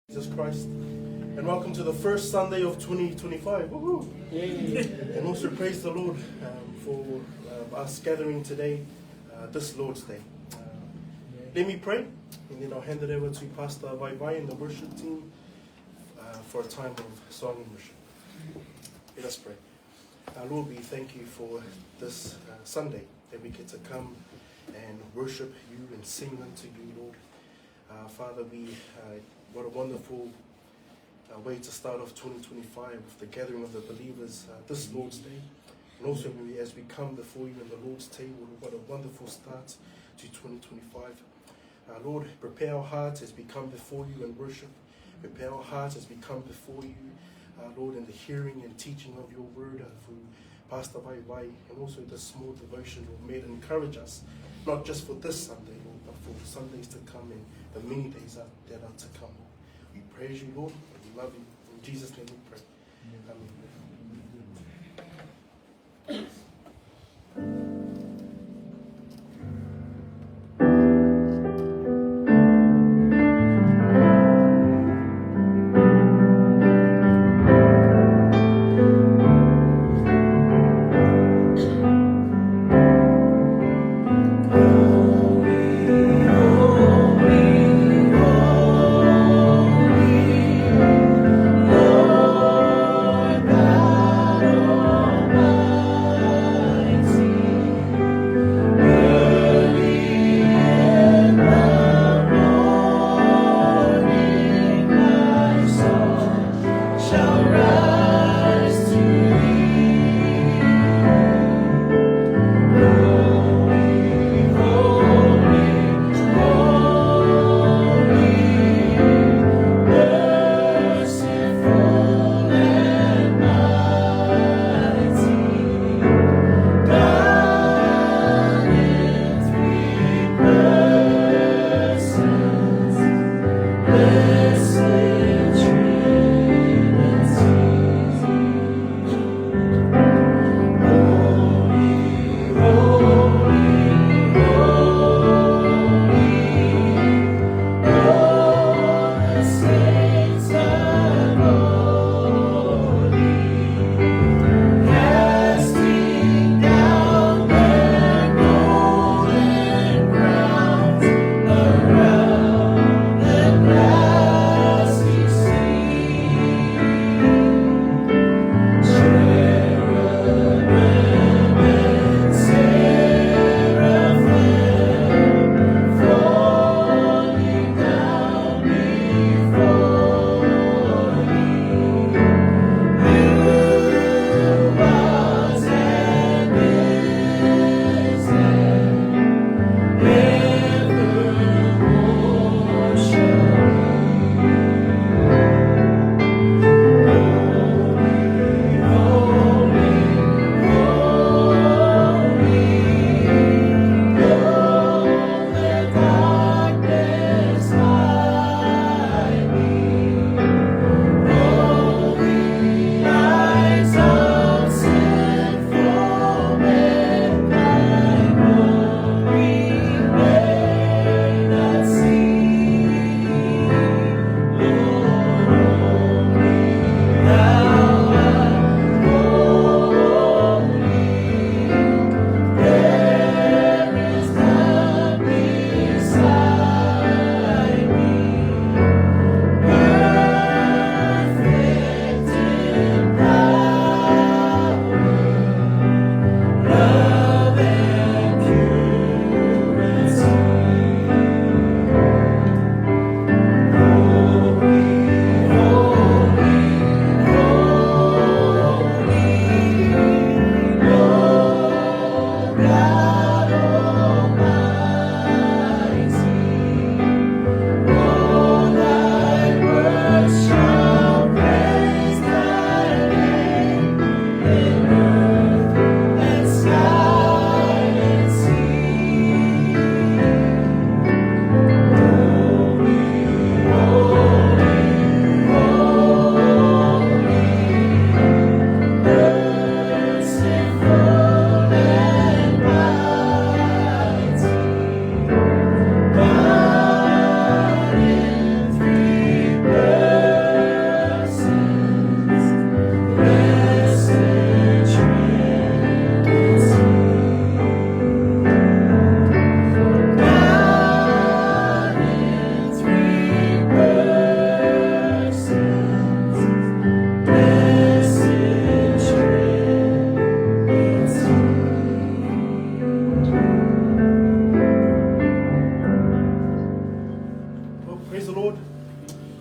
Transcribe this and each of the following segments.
Jesus Christ. And welcome to the first Sunday of 2025. Woohoo! And also praise the Lord for us gathering today, this Lord's Day. Let me pray, and then I'll hand it over to Pastor Vaivai and the worship team for a time of song and worship. Let us pray. Lord, we thank you for this Sunday that we get to come and worship you and sing unto you, Lord. Father, we what a wonderful way to start off 2025 with the gathering of the believers this Lord's Day. And also as we come before you in the Lord's table, what a wonderful start to 2025. Lord, prepare our hearts as we come before you in worship. Prepare our hearts as we come before you, Lord, in the hearing and teaching of your word through Pastor Vaivai, and also this small devotion, Lord, may it encourage us, not just for this Sunday, Lord, but for the Sundays to come and the many days that are to come. Lord. We praise you, Lord, and we love you. In Jesus' name we pray. Amen.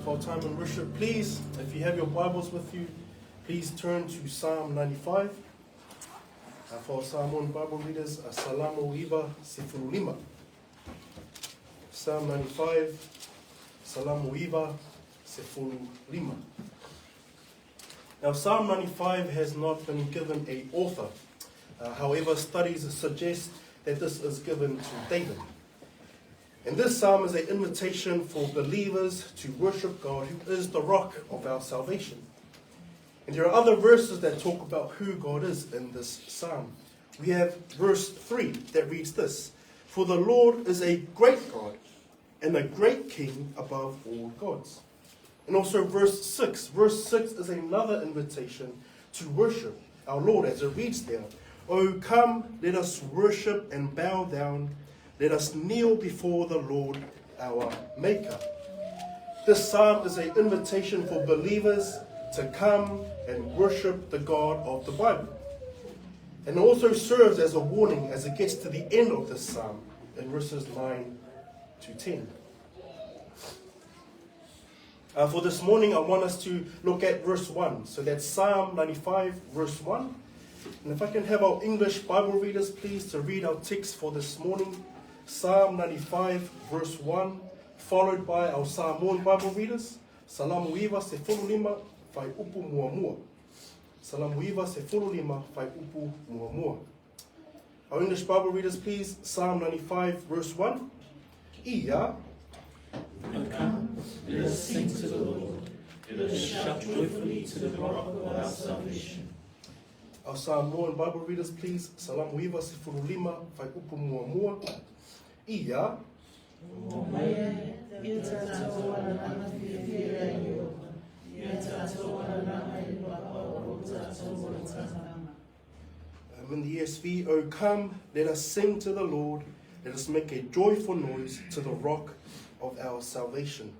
For our time in worship, please, if you have your Bibles with you, please turn to Psalm 95. For our Samoan Bible readers, Salamo Iva Sefululima. Psalm 95, Salamo Iva Sefululima. Now, Psalm 95 has not been given a author. However, studies suggest that this is given to David. And this psalm is an invitation for believers to worship God, who is the rock of our salvation. And there are other verses that talk about who God is in this psalm. We have verse 3 that reads this: For the Lord is a great God and a great King above all gods. And also verse 6. Verse 6 is another invitation to worship our Lord, as it reads there: O come, let us worship and bow down. Let us kneel before the Lord our Maker. This psalm is an invitation for believers to come and worship the God of the Bible. And it also serves as a warning as it gets to the end of this psalm in verses 9 to 10. For this morning, I want us to look at verse 1. So that's Psalm 95, verse 1. And if I can have our English Bible readers, please, to read our text for this morning. Psalm 95, verse 1, followed by our Samoan Bible readers. Salamo iva 15, fuaiupu muamua. Salamo iva 15, fuaiupu muamua. Our English Bible readers, please, Psalm 95, verse 1. Ia. O come, let us sing to the Lord. Let us shout joyfully to the rock of our salvation. Our Samoan Bible readers, please. Salamo iva 15, fuaiupu muamua. Ia. O mai e tātou anana whiwhia i Ieova, ia tātou anana i papa o tātou oranga. In the ESV, O come, let us sing to the Lord. Let us make a joyful noise to the rock of our salvation.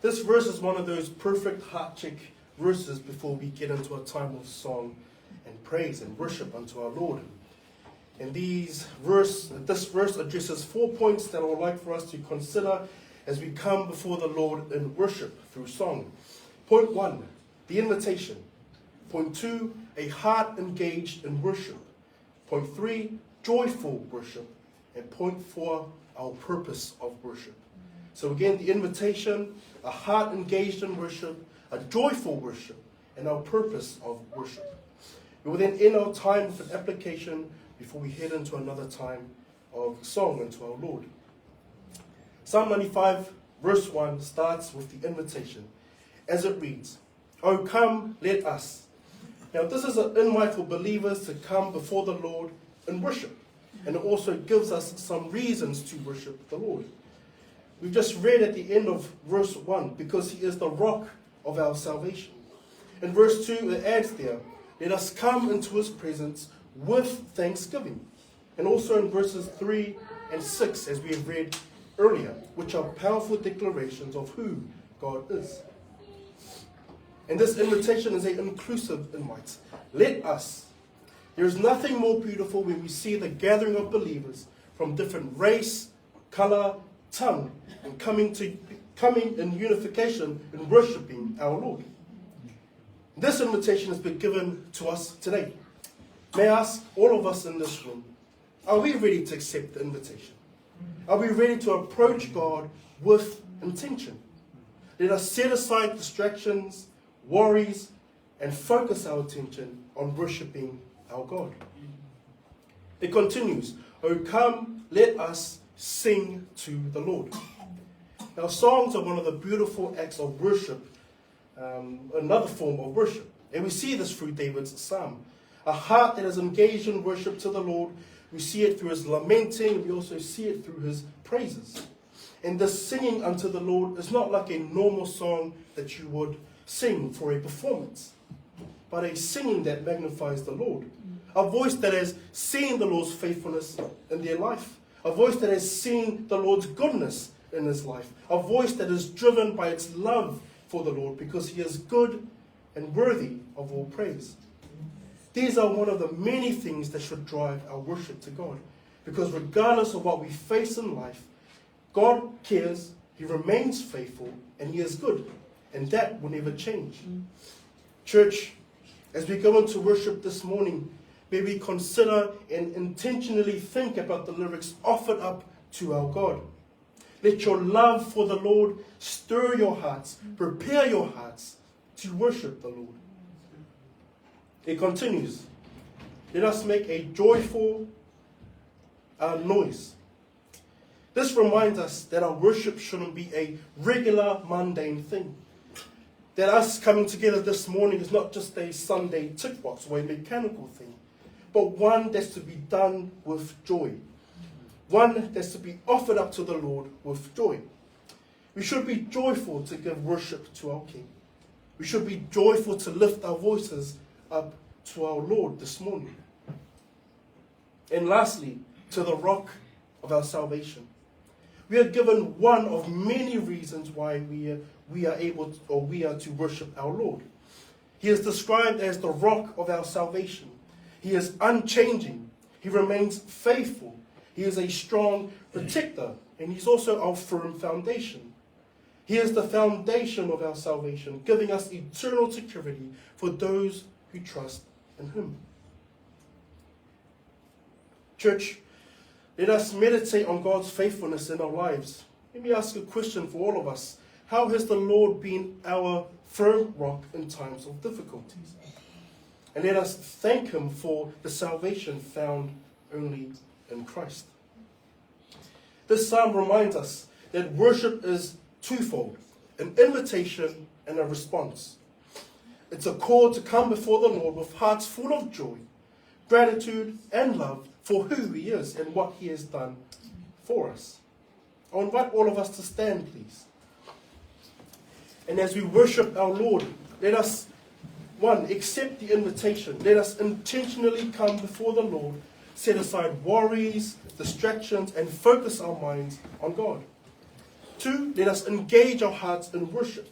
This verse is one of those perfect heart check verses before we get into a time of song and praise and worship unto our Lord. And this verse addresses 4 points that I would like for us to consider as we come before the Lord in worship through song. Point 1, the invitation. Point 2, a heart engaged in worship. Point 3, joyful worship. And point 4, our purpose of worship. So again, the invitation, a heart engaged in worship, a joyful worship, and our purpose of worship. We will then end our time with an application before we head into another time of song unto our Lord. Psalm 95, verse 1 starts with the invitation, as it reads, O come, let us. Now this is an invite for believers to come before the Lord in worship. And it also gives us some reasons to worship the Lord. We've just read at the end of verse 1, because he is the rock of our salvation. In verse 2, it adds there, let us come into his presence with thanksgiving. And also in verses 3 and 6, as we have read earlier, which are powerful declarations of who God is. And this invitation is an inclusive invite. Let us. There is nothing more beautiful when we see the gathering of believers from different race, color, tongue, and coming in unification and worshiping our Lord. This invitation has been given to us today. May I ask all of us in this room, are we ready to accept the invitation? Are we ready to approach God with intention? Let us set aside distractions, worries, and focus our attention on worshiping our God. It continues, O come, let us sing to the Lord. Now, songs are one of the beautiful acts of worship, another form of worship. And we see this through David's psalm. A heart that is engaged in worship to the Lord, we see it through his lamenting, we also see it through his praises. And the singing unto the Lord is not like a normal song that you would sing for a performance, but a singing that magnifies the Lord. A voice that has seen the Lord's faithfulness in their life. A voice that has seen the Lord's goodness in his life. A voice that is driven by its love for the Lord because he is good and worthy of all praise. These are one of the many things that should drive our worship to God. Because regardless of what we face in life, God cares He remains faithful, and He is good. And that will never change. Church, as we go into worship this morning, may we consider and intentionally think about the lyrics offered up to our God. Let your love for the Lord stir your hearts, prepare your hearts to worship the Lord. It continues. Let us make a joyful noise. This reminds us that our worship shouldn't be a regular, mundane thing. That us coming together this morning is not just a Sunday tick box or a mechanical thing, but one that's to be done with joy. One that's to be offered up to the Lord with joy. We should be joyful to give worship to our King. We should be joyful to lift our voices up to our Lord this morning. And lastly, to the rock of our salvation. We are given one of many reasons why we are able to, or we are to worship our Lord. He is described as the rock of our salvation. He is unchanging. He remains faithful. He is a strong protector, and he's also our firm foundation. He is the foundation of our salvation, giving us eternal security for those who trust in him. Church, let us meditate on God's faithfulness in our lives. Let me ask a question for all of us. How has the Lord been our firm rock in times of difficulties? And let us thank him for the salvation found only in Christ. This psalm reminds us that worship is twofold, an invitation and a response. It's a call to come before the Lord with hearts full of joy, gratitude, and love for who he is and what he has done for us. I invite all of us to stand, please. And as we worship our Lord, let us, one, accept the invitation. Let us intentionally come before the Lord, set aside worries, distractions, and focus our minds on God. 2, let us engage our hearts in worship.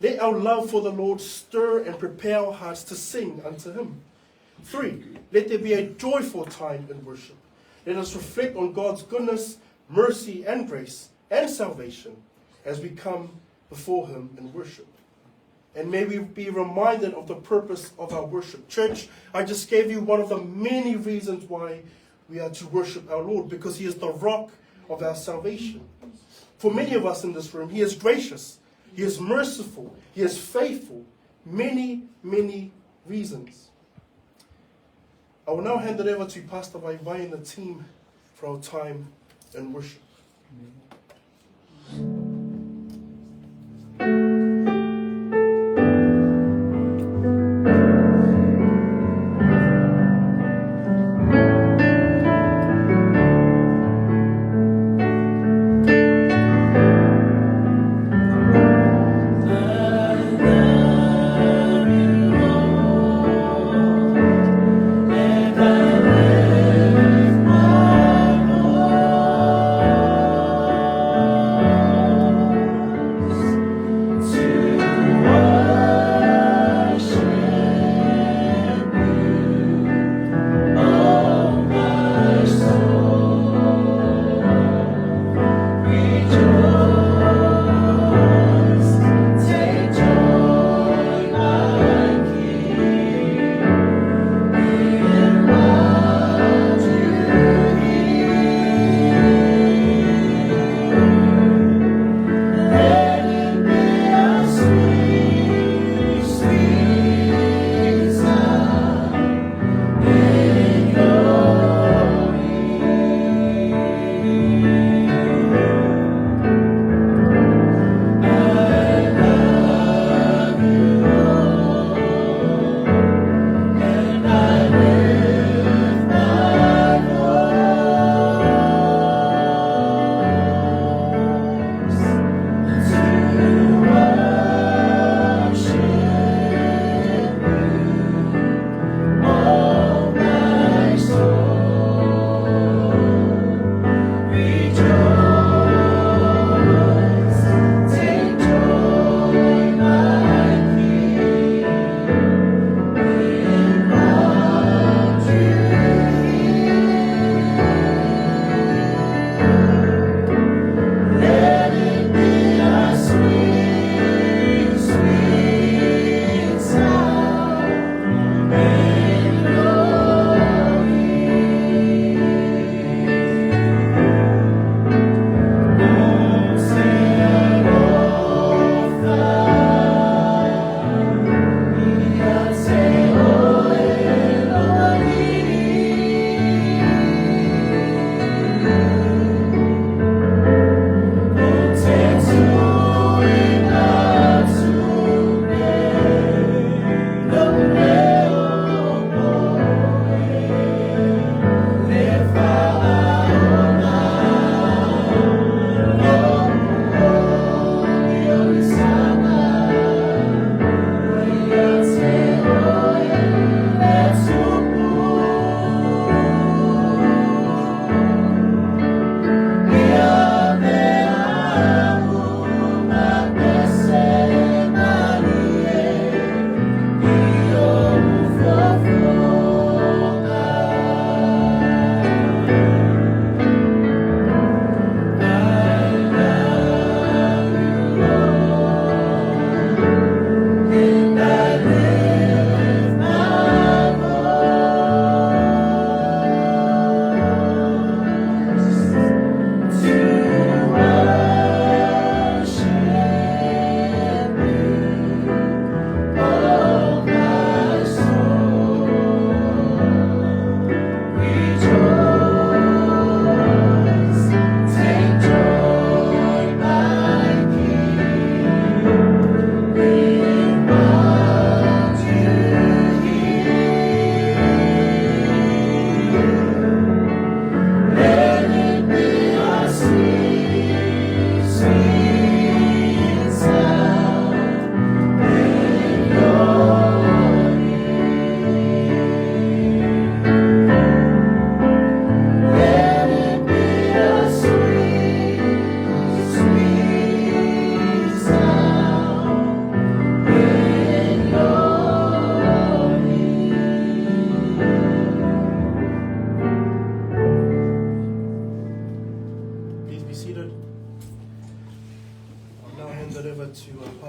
Let our love for the Lord stir and prepare our hearts to sing unto him. 3, let there be a joyful time in worship. Let us reflect on God's goodness, mercy, and grace, and salvation as we come before him in worship. And may we be reminded of the purpose of our worship. Church, I just gave you one of the many reasons why we are to worship our Lord, because he is the rock of our salvation. For many of us in this room, he is gracious, he is merciful, he is faithful. Many, many reasons. I will now hand it over to Pastor Vaivai and the team for our time in worship. Amen.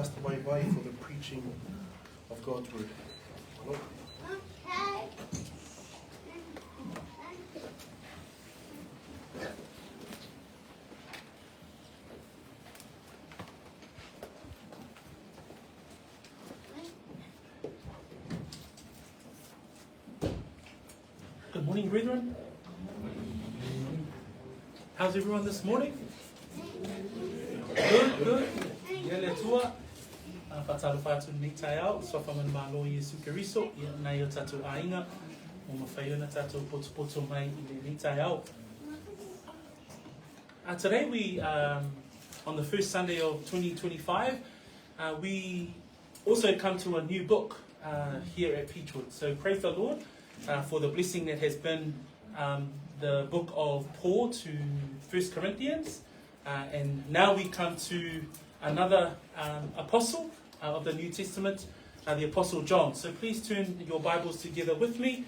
Pastor Vai for the preaching of God's word. Hello. Good morning, brethren. How's everyone this morning? Good, good. Ia le Atua. Whaatalofa atu lenei taeao, suafa manumalo Iesu Keriso, ia nai o tātou aiga, ua mafai ona tātou potopoto mai i lenei taeao. Today we, on the first Sunday of 2025, we also come to a new book here at Peachwood. So praise the Lord for the blessing that has been the book of Paul to 1 Corinthians. And now we come to another apostle of the New Testament, the Apostle John. So please turn your Bibles together with me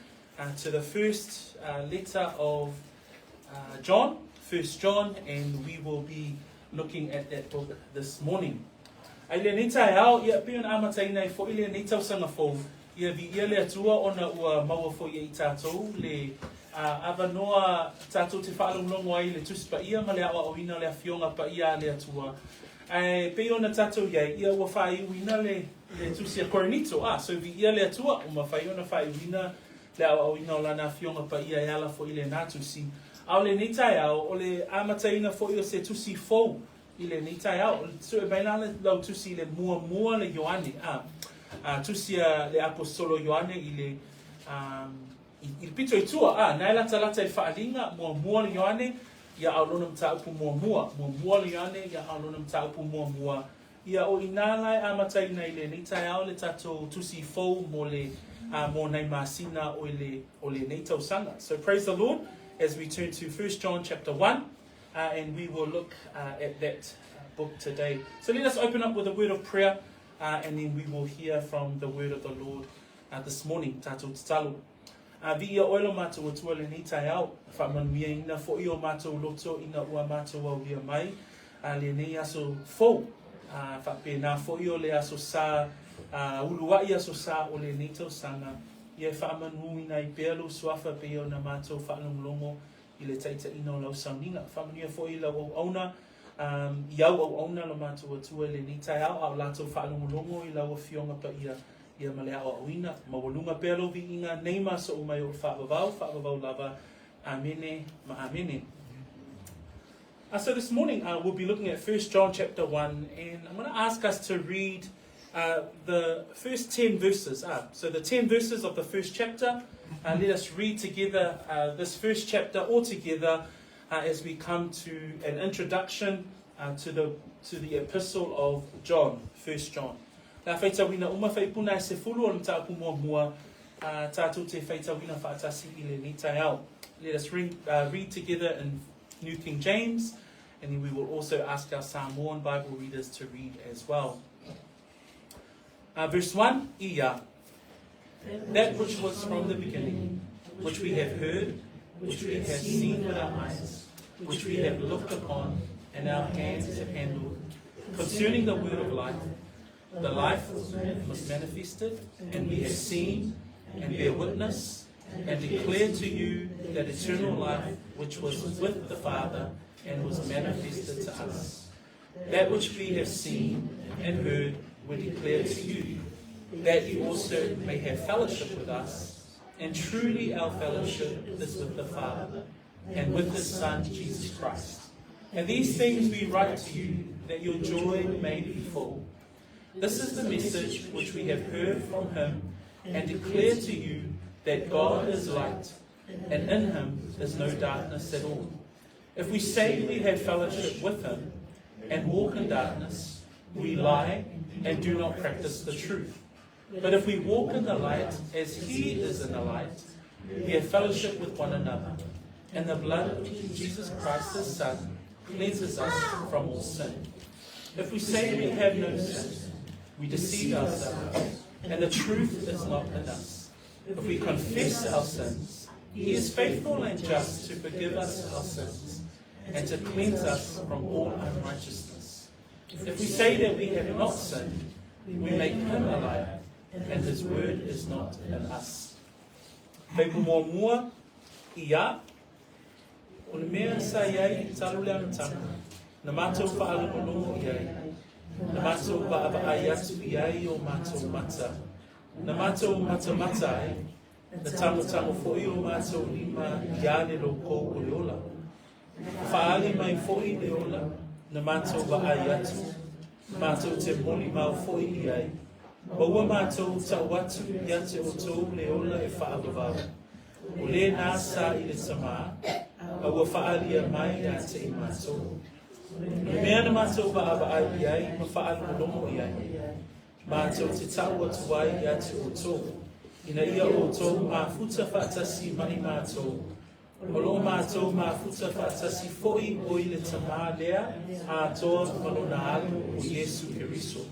to the first letter of John, 1 John, and we will be looking at that book this morning. Ai lenei taeao, ia pei ona amataina ai fo'i lenei tausaga fou, ia viia le Atua ona ua maua fo'i e i tatou le avanoa tatou te faalogologo ai i le Tusi Paia ma le aoaoina o le Afioga Paia a le Atua. Ae pei ona tatou i ai, ia ua faaiuina le le Tusi a Korinito, a, so viia le Atua ua mafai ona faaiuina le aoaoina o Lana Afioga Paia e ala fo'i i lenā tusi. A o lenei taeao, o le amataina fo'i o se tusi fou i lenei taeao. Sue mai la lau tusi i le muamua le Ioane, a, a tusi a le Aposetolo Ioane i le, um, i, i le pito i tua, a, na e latalata i le faaaliga, muamua le Ioane, ia a o lona mataupu muamua, muamua le Ioane, ia a o lona mataupu muamua, ia o inā la e amataina i lenei taeao le tatou tusi fou mo le, a, mo nai masina o le, o lenei tausaga. So praise the Lord as we turn to 1 John chapter 1. And we will look at that book today. So let us open up with a word of prayer, and then we will hear from the word of the Lord this morning. Tātou tatalo. Viia oe lo mātou Atua lenei taeao, faamanuiaina fo'i o mātou loto ina ua mātou aulia mai lenei aso fou. Faapena fo'i o le aso sa, ulua'i aso sa o lenei tausaga, ia e faamanuina ai pea lou suafa pei ona mātou faalogologo i le taitaiina o lau sauniga. Faamanuia foi i lau auauna, um, i au auauna lo matou Atua i lenei taeao, a o latou faalogologo i lau Afioga Paia ia ma le aoaoina. Maualuga pea lou viiga nei ma aso uma e oo faavavau, faavavau lava. Amene ma amene. So this morning we'll be looking at 1 John chapter 1, and I'm going to ask us to read the first 10 verses. So the 10 verses of the first chapter. Let us read together this first chapter all together as we come to an introduction to the to the epistle of John, 1 John. La faitauina uma faipuna e sefulu o le mataupu muamua, tātou te faitauina faatasi i lenei taeao. Let us read together in New King James, and then we will also ask our Samoan Bible readers to read as well. Verse 1, Ia. That which was from the beginning, which we have heard, which we have seen with our eyes, which we have looked upon, and our hands have handled, concerning the word of life. The life was manifested, and we have seen, and bear witness, and declare to you that eternal life which was with the Father and was manifested to us. That which we have seen and heard we declare to you, that you also may have fellowship with us. And truly our fellowship is with the Father and with his Son, Jesus Christ. And these things we write to you, that your joy may be full. This is the message which we have heard from him and declare to you, that God is light, and in him is no darkness at all. If we say we have fellowship with him and walk in darkness, we lie and do not practice the truth. But if we walk in the light, as he is in the light, we have fellowship with one another. And the blood of Jesus Christ, his Son, cleanses us from all sin. If we say we have no sin, we deceive ourselves, and the truth is not in us. If we confess our sins, he is faithful and just to forgive us our sins and to cleanse us from all unrighteousness. If we say that we have not sinned, we make him a liar, and his word is not in us. Faipu muamua, ia, o le mea sa i ai talu le amataga, na mātou faalogologo i ai, na mātou vaavaai atu i ai o mātou mata, na mātou matamata ai, na tagotago foi o mātou lima ia le loko o le ola. Ua faaali mai foi le ola na mātou vaai atu, mātou te molimau foi i ai, ma ua mātou tau atu ia te outou le ola e faavavau, o lena sa i le Tamā, a ua faaalia mai ia te i mātou. O le mea na mātou vaavaai i ai ma faalogologo i ai, mātou te tau atu ai ia te outou, ina ia outou mafuta faatasi ma i mātou, O lo mātou mafuta faatasi foi o i le Tamā lea atoa ma lona Alo o Iesu Keriso.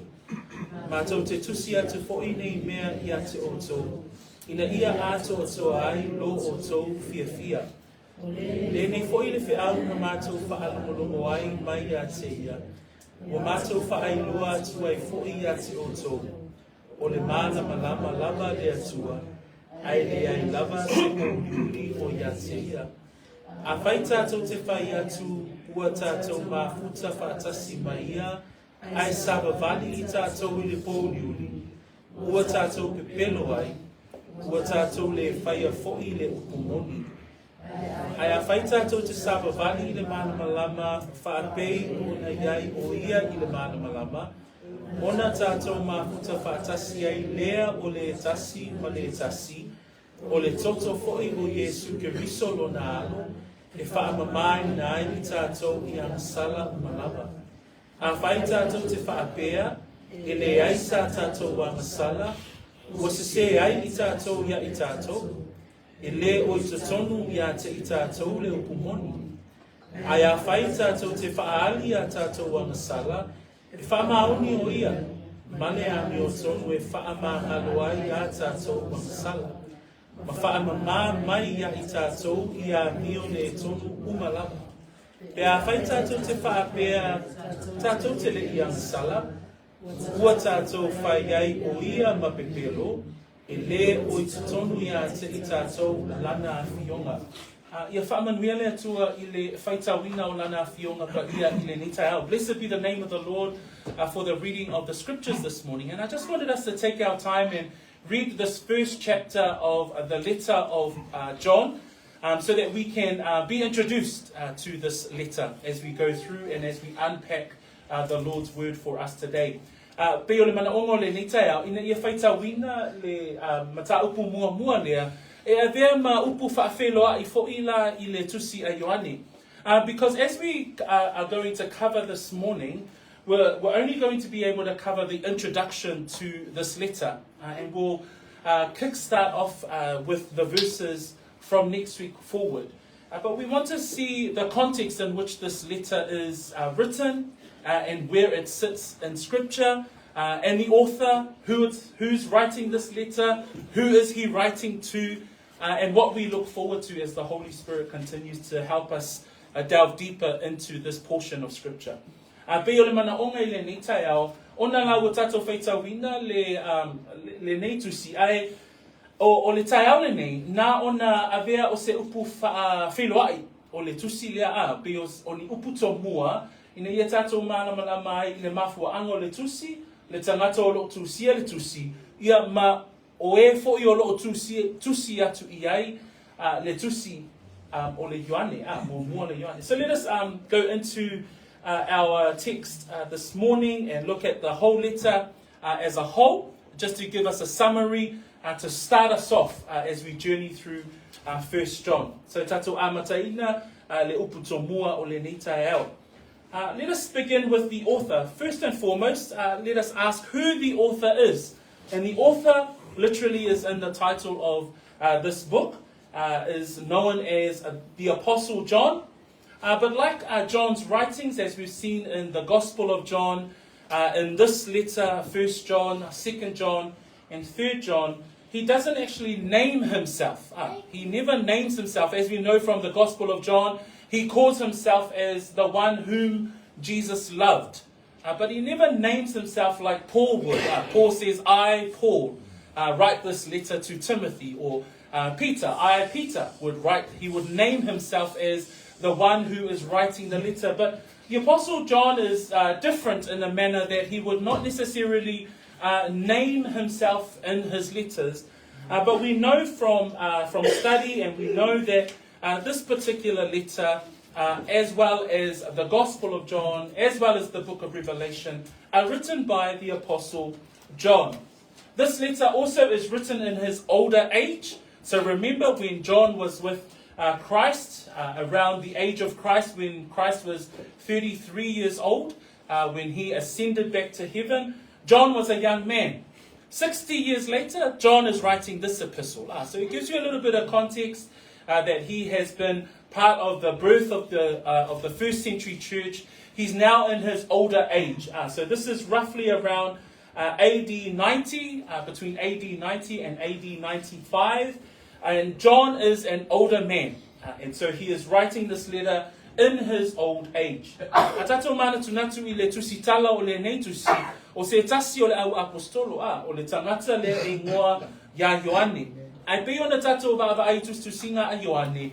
Mātou te tusi atu foi nei mea ia te outou, ina ia atoatoa ai lo outou fiafia. Lenei foi le feau na mātou faalogologo ai mai ia te ia, ua mātou faailoa atu ai foi ia te outou, O le mālamalama lava le Atua, ae leai lava se pōuliuli o ia te ia. Afai tātou te whai atu, ua tātou mafuta faatasi ma ia, ae savavali i tātou i le pōuliuli, ua tātou pepelo ai, ua tātou le whaia foi le upu moni. Ae afai tātou te savavali i le mālamalama, faapei ona i ai o ia i le mālamalama, ona tātou mafuta faatasi ai lea o le tasi ma le tasi, o le toto foi o Iesu Keriso lona Alo, e faamamāina ai i tātou i agasala uma lava. Afai tātou te faapea, e leai sa tātou agasala, ua sesē ai i tātou ia i tātou, E lē o i totonu ia te i tātou le upu moni. Ae afai tātou te whaaali a tātou agasala, e whaamaoni o ia, ma le amiotonu e whaamāngalo ai a tātou agasala. Ma whaamamā mai ia i tātou i amio le tonu uma lava. Pe afai tātou te whaapea, tātou te le i agasala, ua tātou whai ai o ia ma pepelo, E lē o i totonu ia te i tātou lana afioga. Ia faamanuia le Atua i le faitauina o lana afioga paia i lenei taeao. Blessed be the name of the Lord for the reading of the scriptures this morning. And I just wanted us to take our time and read this first chapter of the letter of John, so that we can be introduced to this letter as we go through and as we unpack the Lord's word for us today. Pei o le manaʻoga o lenei taeao, ina ia faitauina le mataupu muamua lea, e avea ma upu faafeiloaʻi foʻi la i le tusi a Ioane. Because as we are going to cover this morning, we're, we're only going to be able to cover the introduction to this letter. And we'll kickstart off with the verses from next week forward. But we want to see the context in which this letter is written and where it sits in Scripture, and the author, who's writing this letter, who is he writing to, and what we look forward to as the Holy Spirit continues to help us delve deeper into this portion of Scripture. Pei o le manaʻoga i lenei taeao, ona la ua tātou faitauina le, um, lenei tusi, ae O, o le taeao lenei, na ona avea o se upu faafeiloaʻi o le tusi lea a, pei o, o ni upu tomua, ina ia tātou mālamalama ai i le mafuaaga o le tusi, le tagata o loo tusia le tusi, ia ma o e foi o loo tusi, tusi atu i ai a, le tusi um, o le Ioane, a, muamua le Ioane. So let us um, go into our text this morning and look at the whole letter as a whole, just to give us a summary to start us off as we journey through First John. So tātou amataina le upu tomua o lenei taeao. Let us begin with the author. First and foremost, let us ask who the author is. And the author literally is in the title of this book, is known as the Apostle John. But like John's writings, as we've seen in the Gospel of John, in this letter, 1 John, 2 John, and 3 John, he doesn't actually name himself. He never names himself. As we know from the Gospel of John, he calls himself as the one whom Jesus loved. Uh, but he never names himself like Paul would. Uh, Paul says, I, Paul, uh, write this letter to Timothy. Or uh, Peter, I, Peter, would write, he would name himself as the one who is writing the letter. But the Apostle John is uh, different in the manner that he would not necessarily uh, name himself in his letters. Uh, but we know from, uh, from study and we know that uh, this particular letter, uh, as well as the Gospel of John, as well as the book of Revelation, are written by the Apostle John. This letter also is written in his older age. So remember when John was with uh, Christ, uh, around the age of Christ, when Christ was 33 years old, uh, when he ascended back to heaven, John was a young man. 60 years later, John is writing this epistle. Ah, so it gives you a little bit of context uh, that he has been part of the birth of the, uh, of the first century church. He's now in his older age. Uh, so this is roughly around uh, AD 90, uh, between AD 90 and AD 95. And John is an older man. Uh, and so he is writing this letter in his old age. A tātou mānatunatu i le tusitala o lenei tusi, o se tasi o le au apostolo, a, o le tangata lea e ingoa iā Ioane. Ae pei ona tātou vaavaai i tusitusiga a Ioane,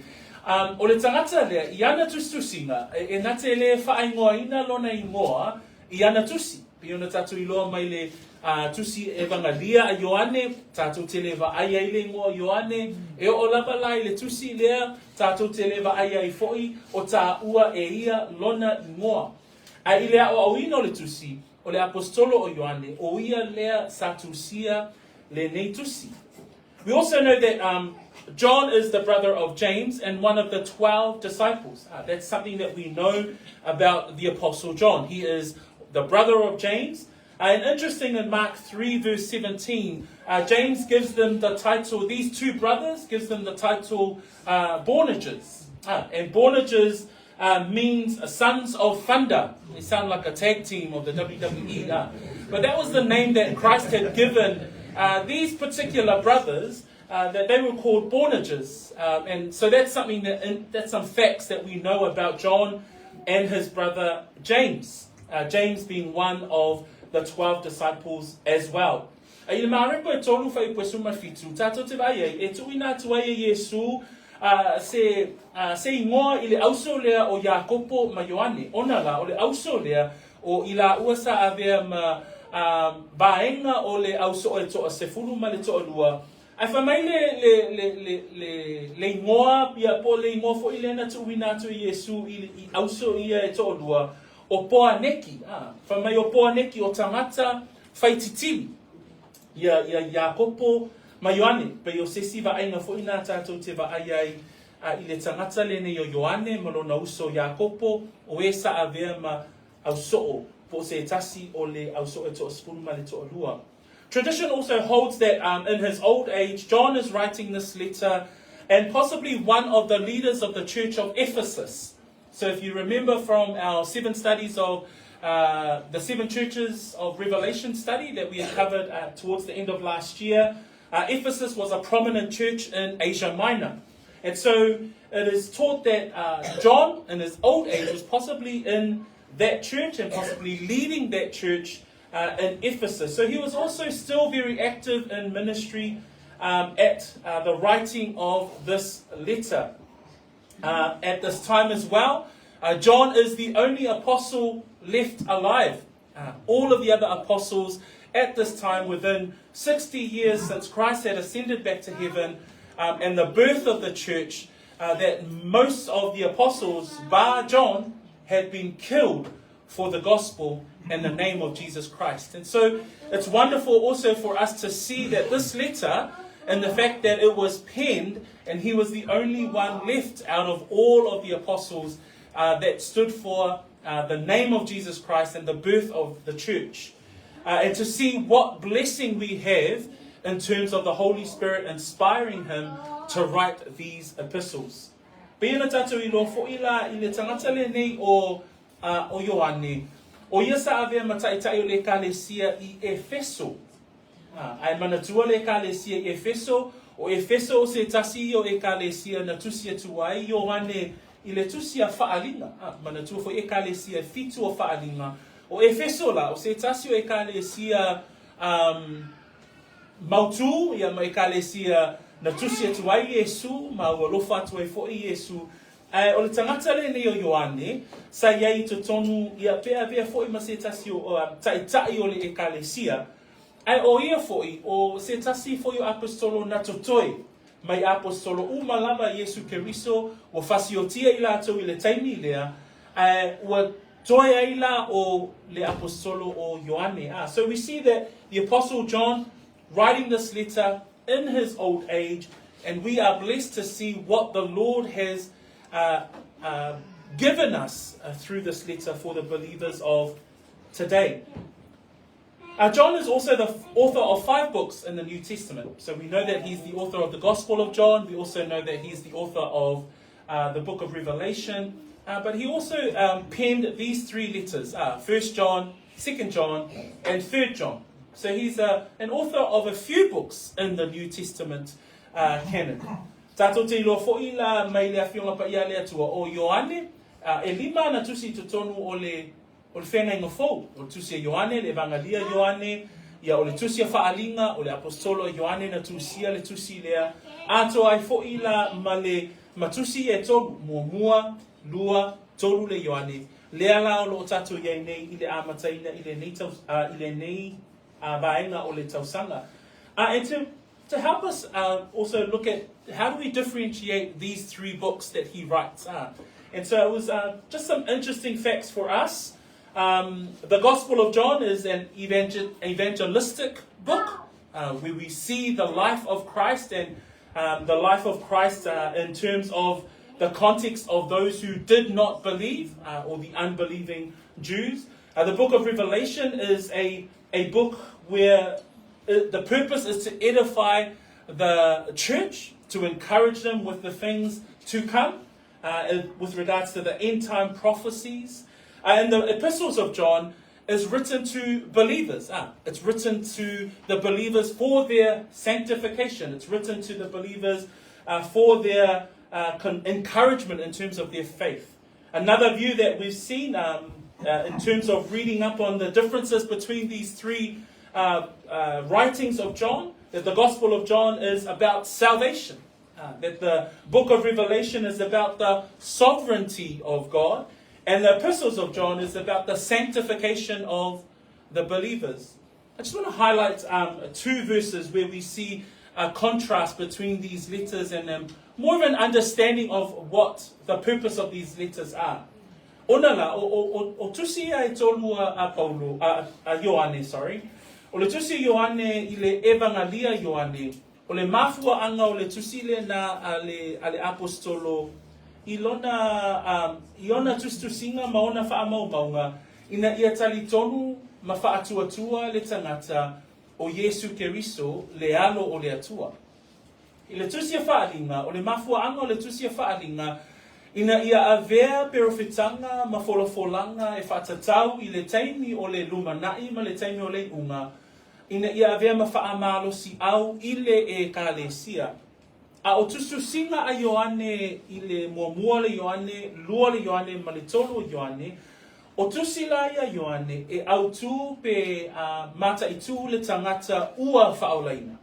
um, o le tagata lea, i ana tusitusiga, e, e na te le whaaingoaina lona ingoa i ana tusi. Pei ona tātou iloa mai le uh, tusi evangalia a Ioane, tātou te le vaai ai le ingoa o Ioane, e oo lava la i le tusi lea, tātou te le vaai ai fo'i o tāua e ia lona ingoa. Ae i le aoaoina o le tusi, o le apostolo o Ioane, o ia lea sa tusia lenei tusi. We also know that um, John is the brother of James and one of the 12 disciples. Uh, that's something that we know about the Apostle John. He is the brother of James. Uh, and interesting in Mark 3, verse 17, uh, James gives them the title, these two brothers gives them the title uh, Boanerges. Uh, and Boanerges uh, means sons of thunder. They sound like a tag team of the WWE. Uh. But that was the name that Christ had given uh, these particular brothers, uh, that they were called Boanerges. Um, and so that's something that, in, that's some facts that we know about John and his brother James. Uh, James being one of the 12 disciples as well. I le Mareko e tolu faaipuesu ma le fitu, tātou te vaai ai, e tuuina atu ai e Iesū uh, se, uh, se ingoa i le auso lea o Iakopo ma Ioane, ona la o le auso lea o i laua sa avea ma uh, vaega o le ausoo e toasefulu ma le toalua, ae fai mai le, le, le, le, le, le ingoa, ia po o le ingoa foʻi lea na tuuina atu e Iesū i, i auso ia e toalua, o Poaneki, ā, fai mai o Poaneki o tagata fai titili, ia, ia Iakopo ma Ioane, pei o se isi vaaiga foi lena tātou te vaai ai a, i le tagata lenei o Ioane ma lona uso Iakopo, o e sa avea ma ausoo, po o se tasi o le ausoo e toasefulu ma le toalua. Tradition also holds that um, in his old age, John is writing this letter and possibly one of the leaders of the church of Ephesus. So if you remember from our seven studies of uh, the seven churches of Revelation study that we had covered uh, towards the end of last year, uh, Ephesus was a prominent church in Asia Minor. And so it is taught that uh, John, in his old age, was possibly in that church and possibly leading that church uh, in Ephesus. So he was also still very active in ministry um, at uh, the writing of this letter. Uh, at this time as well, uh, John is the only apostle left alive. Uh, all of the other apostles at this time, within 60 years since Christ had ascended back to heaven um, and the birth of the church, uh, that most of the apostles, bar John, had been killed for the gospel and the name of Jesus Christ. And so it's wonderful also for us to see that this letter and the fact that it was penned and he was the only one left out of all of the apostles uh, that stood for uh, the name of Jesus Christ and the birth of the church. Uh, and to see what blessing we have in terms of the Holy Spirit inspiring him to write these epistles. Pei ona tātou iloa foʻi la i le tagata lenei o, uh, o Ioane, o ia sa avea ma ta'ita'i o le Ekalesia i Efeso. Uh, ae manatua le Ekalesia i Efeso, o Efeso o se tasi ia o Ekalesia na tusi atu ai Ioane i le tusi a Faaaliga. Uh, manatua foʻi Ekalesia e fitu o Faaaliga. O Efeso la, o se tasi o ekalesia um, mautū, ia ma ekalesia na tusi atu ai Iesu, ma ua alofa atu ai foʻi Iesu. Ae o le tagata lenei o Ioane, sa i ai i totonu, ia pe avea foʻi ma se tasi o taʻitaʻi o le ekalesia, ae o ia foʻi, o se tasi foi o aposetolo na totoe mai aposetolo uma lava Iesu Keriso, ua fasiotia i latou i le taimi lea, ae ua toe ai la o le aposetolo o Ioane. Ah, so we see that the apostle John writing this letter in his old age, and we are blessed to see what the Lord has uh, uh, given us uh, through this letter for the believers of today. Uh, John is also the author of five books in the New Testament. So we know that he's the author of the Gospel of John. We also know that he's the author of uh, the book of Revelation. Uh, but he also um, penned these three letters uh, 1 John, 2 John, and 3 John. So he's uh, an author of a few books in the New Testament uh, canon. Tātou te iloa foʻi la mai le afioga paia a le Atua o Ioane, uh, e lima ana tusi i totonu o le, o le feagaiga fou, o le tusi a Ioane, le Evangalia a Ioane, ia o le tusi a Faaliga, o le Aposetolo a Ioane na tusia le tusi lea, atoa ai foʻi la ma le ma tusi e tolu, muamua, lua, tolu le Ioane, lea la o loo tatou i ai nei i le amataina i lenei tau, uh, i lenei uh, vaega o le tausaga. Uh, and to, to help us uh, also look at how do we differentiate these three books that he writes. Uh, and so it was uh, just some interesting facts for us. Um, the Gospel of John is an evangel- evangelistic book uh, where we see the life of Christ and um, the life of Christ uh, in terms of the context of those who did not believe uh, or the unbelieving Jews. Uh, the book of Revelation is a, a book where uh, the purpose is to edify the church, to encourage them with the things to come, uh, with regards to the end time prophecies. Uh, and the epistles of John is written to believers. Ah, it's written to the believers for their sanctification. It's written to the believers uh, for their uh, con- encouragement in terms of their faith. Another view that we've seen um, uh, in terms of reading up on the differences between these three uh, uh, writings of John, that the Gospel of John is about salvation, uh, that the book of Revelation is about the sovereignty of God, and the epistles of John is about the sanctification of the believers. I just want to highlight um, two verses where we see a contrast between these letters and um, more of an understanding of what the purpose of these letters are. Ona la, o, o, o, o tusi ia e tolu a, a Paulo, a, a Ioane, sorry. O le tusi Ioane i le Evangalia Ioane, o le mafuaʻaga o le tusi lena a le, a le Aposetolo i lona, um, i ona tusitusiga ma ona faamaumauga, ina ia talitonu ma faatuatua le tagata o Iesu Keriso le Alo o le Atua. I le tusi a Faaliga, o le mafuaʻaga o le tusi a Faaliga, ina ia avea perofetaga ma folafolaga e faatatau i le taimi o le lumanaʻi ma le taimi o le iʻuga, ina ia avea ma faamalosiʻau i le Ekalesia. A o tusitusiga a Ioane i le muamua le Ioane, lua le Ioane ma le tolu o Ioane, o tusi la ia Ioane e autū pe a mataitū le tagata ua faaolaina,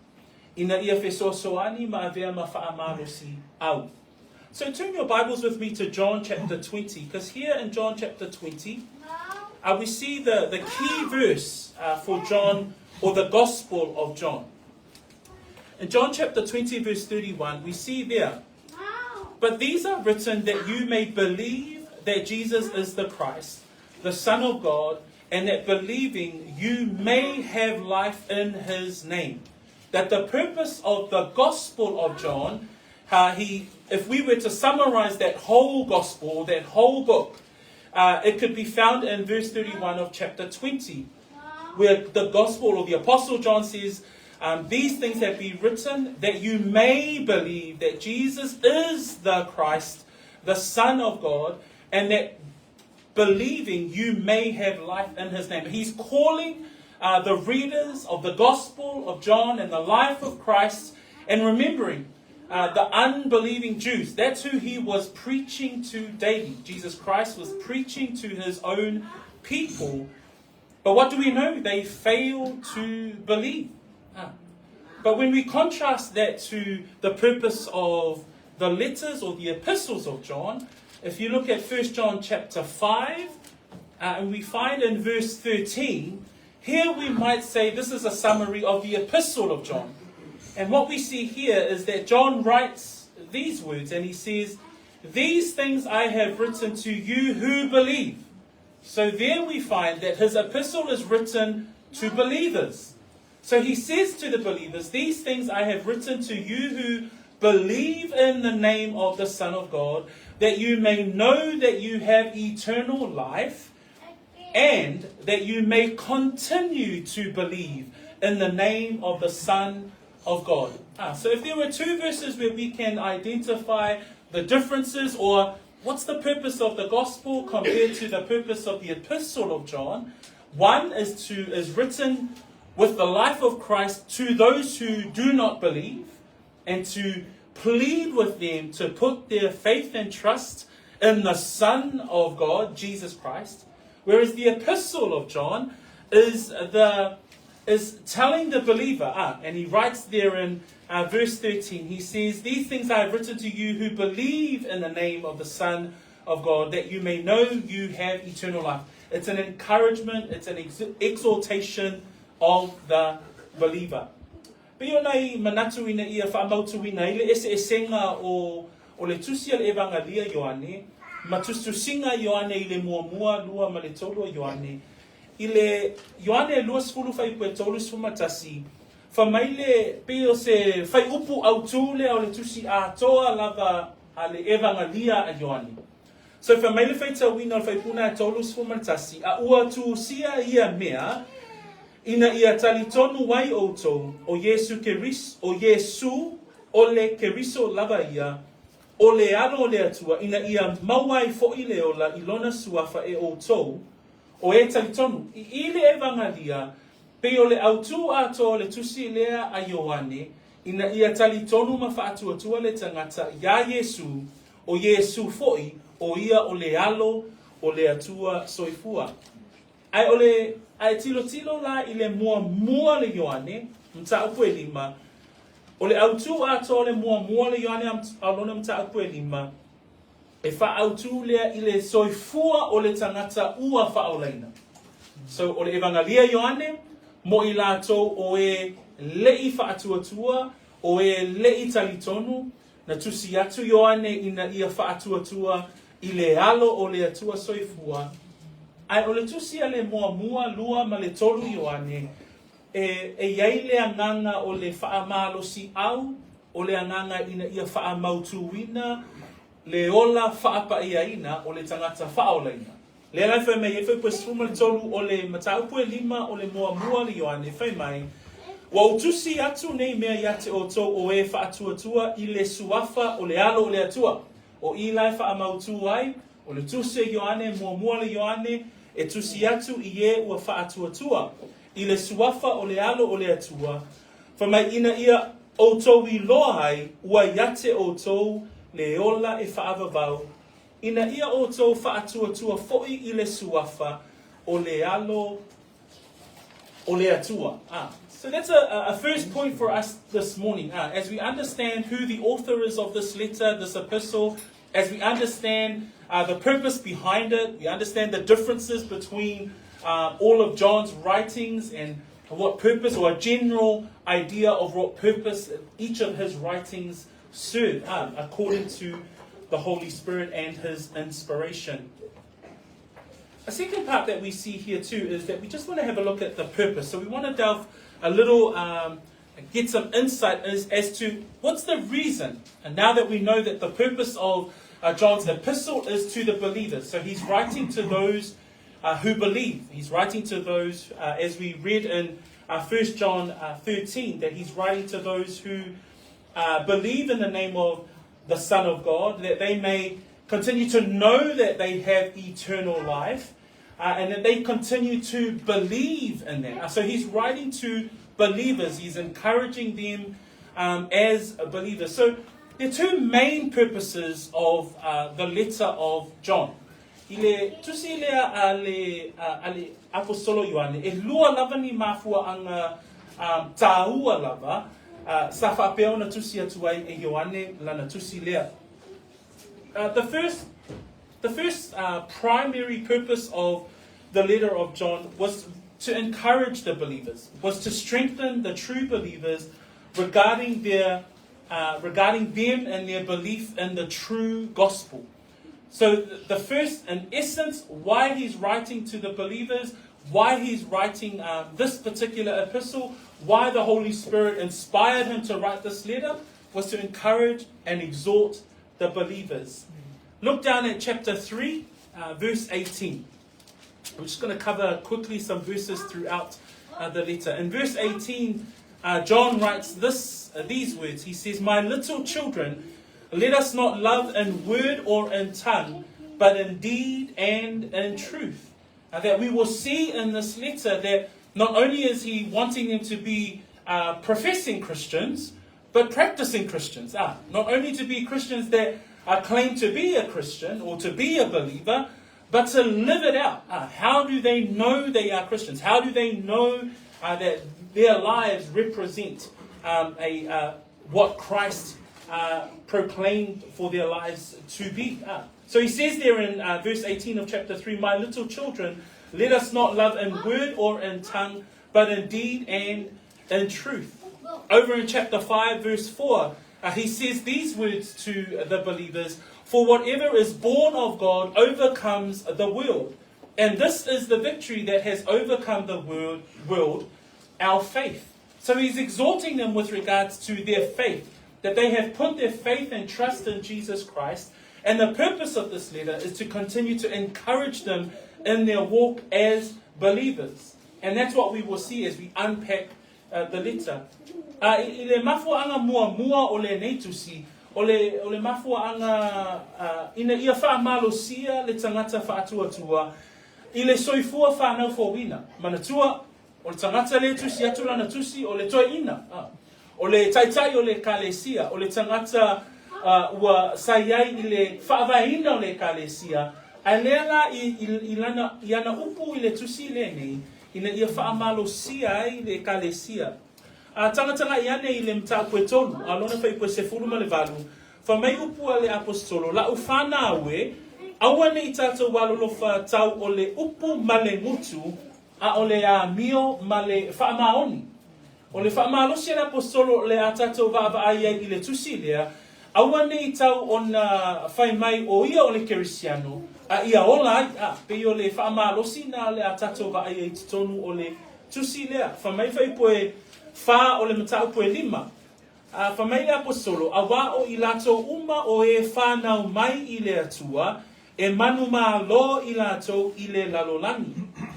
ina ia fesoasoani ma avea ma faamalosiʻau. So turn your Bibles with me to John chapter 20, because here in John chapter 20, uh, we see the, the key verse uh, for John, or the Gospel of John. In John chapter 20, verse 31, we see there, But these are written that you may believe that Jesus is the Christ, the Son of God, and that believing you may have life in his name. That the purpose of the Gospel of John, uh, he, if we were to summarize that whole Gospel, that whole book, uh, it could be found in verse 31 of chapter 20, where the Gospel or the Apostle John says, um, These things have been written that you may believe that Jesus is the Christ, the Son of God, and that believing you may have life in his name. He's calling uh, the readers of the Gospel of John and the life of Christ and remembering uh, the unbelieving Jews. That's who he was preaching to daily. Jesus Christ was preaching to his own people. But what do we know? They fail to believe. Ah. But when we contrast that to the purpose of the letters or the epistles of John, if you look at 1 John chapter 5, uh, and we find in verse 13, here we might say this is a summary of the epistle of John. And what we see here is that John writes these words and he says, These things I have written to you who believe. So there we find that his epistle is written to believers. So he says to the believers, These things I have written to you who believe in the name of the Son of God, that you may know that you have eternal life and that you may continue to believe in the name of the Son of God. Ah, so if there were two verses where we can identify the differences or what's the purpose of the gospel compared to the purpose of the epistle of John, one is to is written with the life of Christ to those who do not believe and to plead with them to put their faith and trust in the Son of God, Jesus Christ. Whereas the epistle of John is the is telling the believer, ah, and he writes there in uh, verse 13, he says, These things I have written to you who believe in the name of the Son of God, that you may know you have eternal life. It's an encouragement, it's an ex- exhortation of the believer. Pei ona i manatu ina ia faamautuina i le eseesega o o le Tusi a le Evangalia Ioane ma tusitusiga a Ioane i le muamua, lua ma le tolu a Ioane. I le Ioane 20 fuaiupu 31, fa mai le pei o se faiupu autū lea o le tusi atoa lava a le Evangalia a Ioane. So fa mai le faitauina o le faipuna e 31, a ua tusia ia mea, ina ia talitonu ai ʻoutou, ʻo Iesū Keris, ʻo Iesū, ʻo le Keriso lava ia, ʻo le Alo o le Atua, ina ia maua ai foʻi le ola i lona suafa e ʻoutou, ʻo e talitonu, i i le Evangalia, pei o le autū atoa o le tusi lea a Ioane, ina ia talitonu ma faatuatua le tagata iā Iesū, ʻo Iesū foʻi, ʻo ia ʻo le Alo o le Atua soifua. Ae o le, a e tilotilo la i le muamua le Ioane, mataupu e lima, o le autū atoa o le muamua le Ioane a lona mataupu e lima, e faautū lea i le soifua o le tagata ua faaolaina. So, o le Evangalia Ioane, mo i latou o e leʻi faatuatua, o e leʻi talitonu, na tusi atu Ioane ina ia faatuatua i le alo o le Atua soifua, ae o le tusi a le muamua, lua ma le tolu Ioane, e, e i ai le agaga o le faamalosiau, o le agaga ina ia faamautuina le ola faapaiaina o le tagata faaolaina. Lea la e fai mai ai fai 13 o le mataupu e lima o le muamua le Ioane, fai mai, Ua ou tusi atu nei mea ia te ʻoutou o e faatuatua i le suafa o le Alo o le Atua. ʻO i la e faamautū ai, o le tusi a Ioane, muamua le Ioane, e tusi atu i e ua faatuatua i le suafa o le Alo o le Atua, fai mai ina ia ʻoutou iloa ai ua ia te ʻoutou le ola e faavavau, ina ia ʻoutou faatuatua foʻi i le suafa o le Alo o le Atua. Ah, so that's a, a first point for us this morning. Ah, as we understand who the author is of this letter, this epistle, as we understand uh, the purpose behind it, we understand the differences between uh, all of John's writings and what purpose or a general idea of what purpose each of his writings serve um, according to the Holy Spirit and his inspiration. A second part that we see here too is that we just want to have a look at the purpose. So we want to delve a little, um, get some insight as, as to what's the reason. And now that we know that the purpose of uh, John's epistle is to the believers, so he's writing to those uh, who believe. He's writing to those, uh, as we read in uh, 1 John uh, 13, that he's writing to those who uh, believe in the name of the Son of God, that they may continue to know that they have eternal life, uh, and that they continue to believe in that. Uh, so he's writing to believers, he's encouraging them um, as believers. So there are two main purposes of uh, the letter of John. I le tusi lea a le, a le Aposetolo Ioane, e lua lava ni mafuaaga tāua lava sa faapea ona tusi atu ai e Ioane lana tusi lea. The first, the first primary purpose of the letter of John was to encourage the believers, was to strengthen the true believers regarding their regarding them and their belief in the true gospel. So the first, in essence, why he's writing to the believers, why he's writing this particular epistle, why the Holy Spirit inspired him to write this letter, was to encourage and exhort the believers. Look down at chapter 3, verse 18. I'm just going to cover quickly some verses throughout the letter. In verse 18, John writes this these words. He says, My little children, let us not love in word or in tongue, but in deed and in truth. That we will see in this letter that not only is he wanting them to be professing Christians, but practicing Christians. Not only to be Christians that claim to be a Christian or to be a believer, but to live it out. How do they know they are Christians? How do they know that their lives represent a what Christ proclaimed for their lives to be? So he says there in verse 18 of chapter 3, My little children, let us not love in word or in tongue, but in deed and in truth. Over in chapter 5, verse 4, he says these words to the believers For whatever is born of God overcomes the world. And this is the victory that has overcome the world, world, our faith. So he's exhorting them with regards to their faith, that they have put their faith and trust in Jesus Christ. And the purpose of this letter is to continue to encourage them in their walk as believers. And that's what we will see as we unpack the letter. I le mafuaaga muamua o lenei tusi, o le mafuaaga ina ia faamalosia le tagata faatuatua i le soifua fanau fouina. Manatua, o le tagata lea e tusi atu lana tusi o le toeaina. O le taitai o le ekalesia, o le tagata ua sa i ai i le faavaeina o le ekalesia, ae lea la i, i, i, lana, i ana upu i le tusi lenei, ina ia faamalosia ai le ekalesia. A tagatagai ane i le mataupu e tolu, a lona fuaiupu e 18, fai mai upu a le Aposetolo, La'u fanau e, aua ne i tatou alolofa tau o le upu ma le gutu, a o le amio ma le faamaoni. O le faamalosi a le Aposetolo o le a tatou vaavaai ai i le tusi lea, aua ne i tau ona fai mai o ia o le Kerisiano, a ia ola ai, a, pei o le faamalosi na o le a tatou vaai ai i totonu o le tusi lea. Fai mai fuaiupu e 4 o le mataupu e 5, a, fai mai le Aposetolo, Auā o i latou uma o e fanau mai i le Atua, e manumalo i latou i le lalolagi.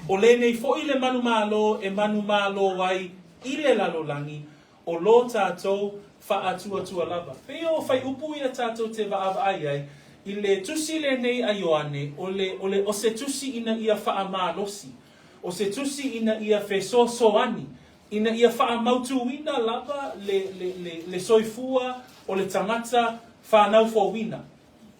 O lenei foi le manumalo e manumalo ai i le lalolagi, o lo tatou faatuatua lava. Pei o fuaiupu ia tatou te vaavaai ai, i le tusi lenei a Ioane, o le, o le, o se tusi ina ia faamalosi, o se tusi ina ia fesoasoani, ina ia faamautuina lava le, le, le, le soifua o le tagata fanau fouina.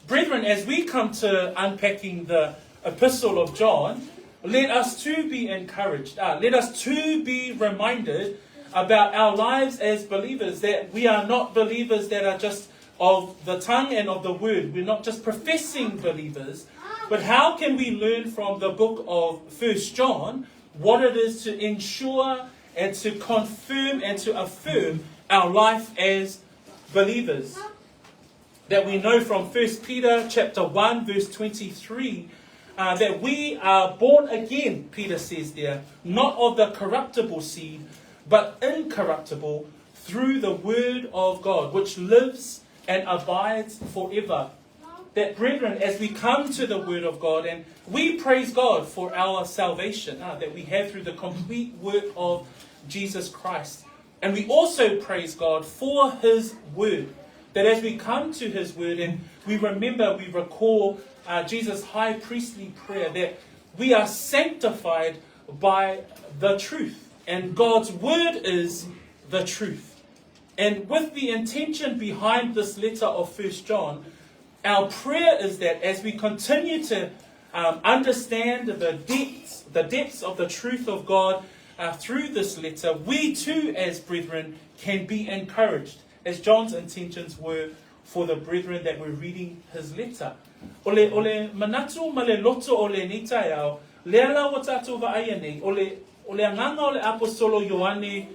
Brethren, as we come to unpacking the epistle of John, let us too be encouraged. Let us too be reminded about our lives as believers, that we are not believers that are just of the tongue and of the word. We're not just professing believers, but how can we learn from the book of First John what it is to ensure and to confirm and to affirm our life as believers? That we know from 1 Peter chapter 1 verse 23 that we are born again, Peter says there, not of the corruptible seed, but incorruptible through the word of God, which lives and abides forever. That, brethren, as we come to the word of God and we praise God for our salvation that we have through the complete work of Jesus Christ. And we also praise God for his word. That as we come to his word and we remember, we recall Jesus' high priestly prayer, that we are sanctified by the truth. And God's word is the truth. And with the intention behind this letter of First John, our prayer is that as we continue to um, understand the depths, the depths of the truth of God through this letter, we too, as brethren, can be encouraged, as John's intentions were for the brethren that were reading his letter. O le, o le manatu ma le loto o lenei taeao, lea la ua tatou vaaia nei, o le, o le agaga o le Aposetolo Ioane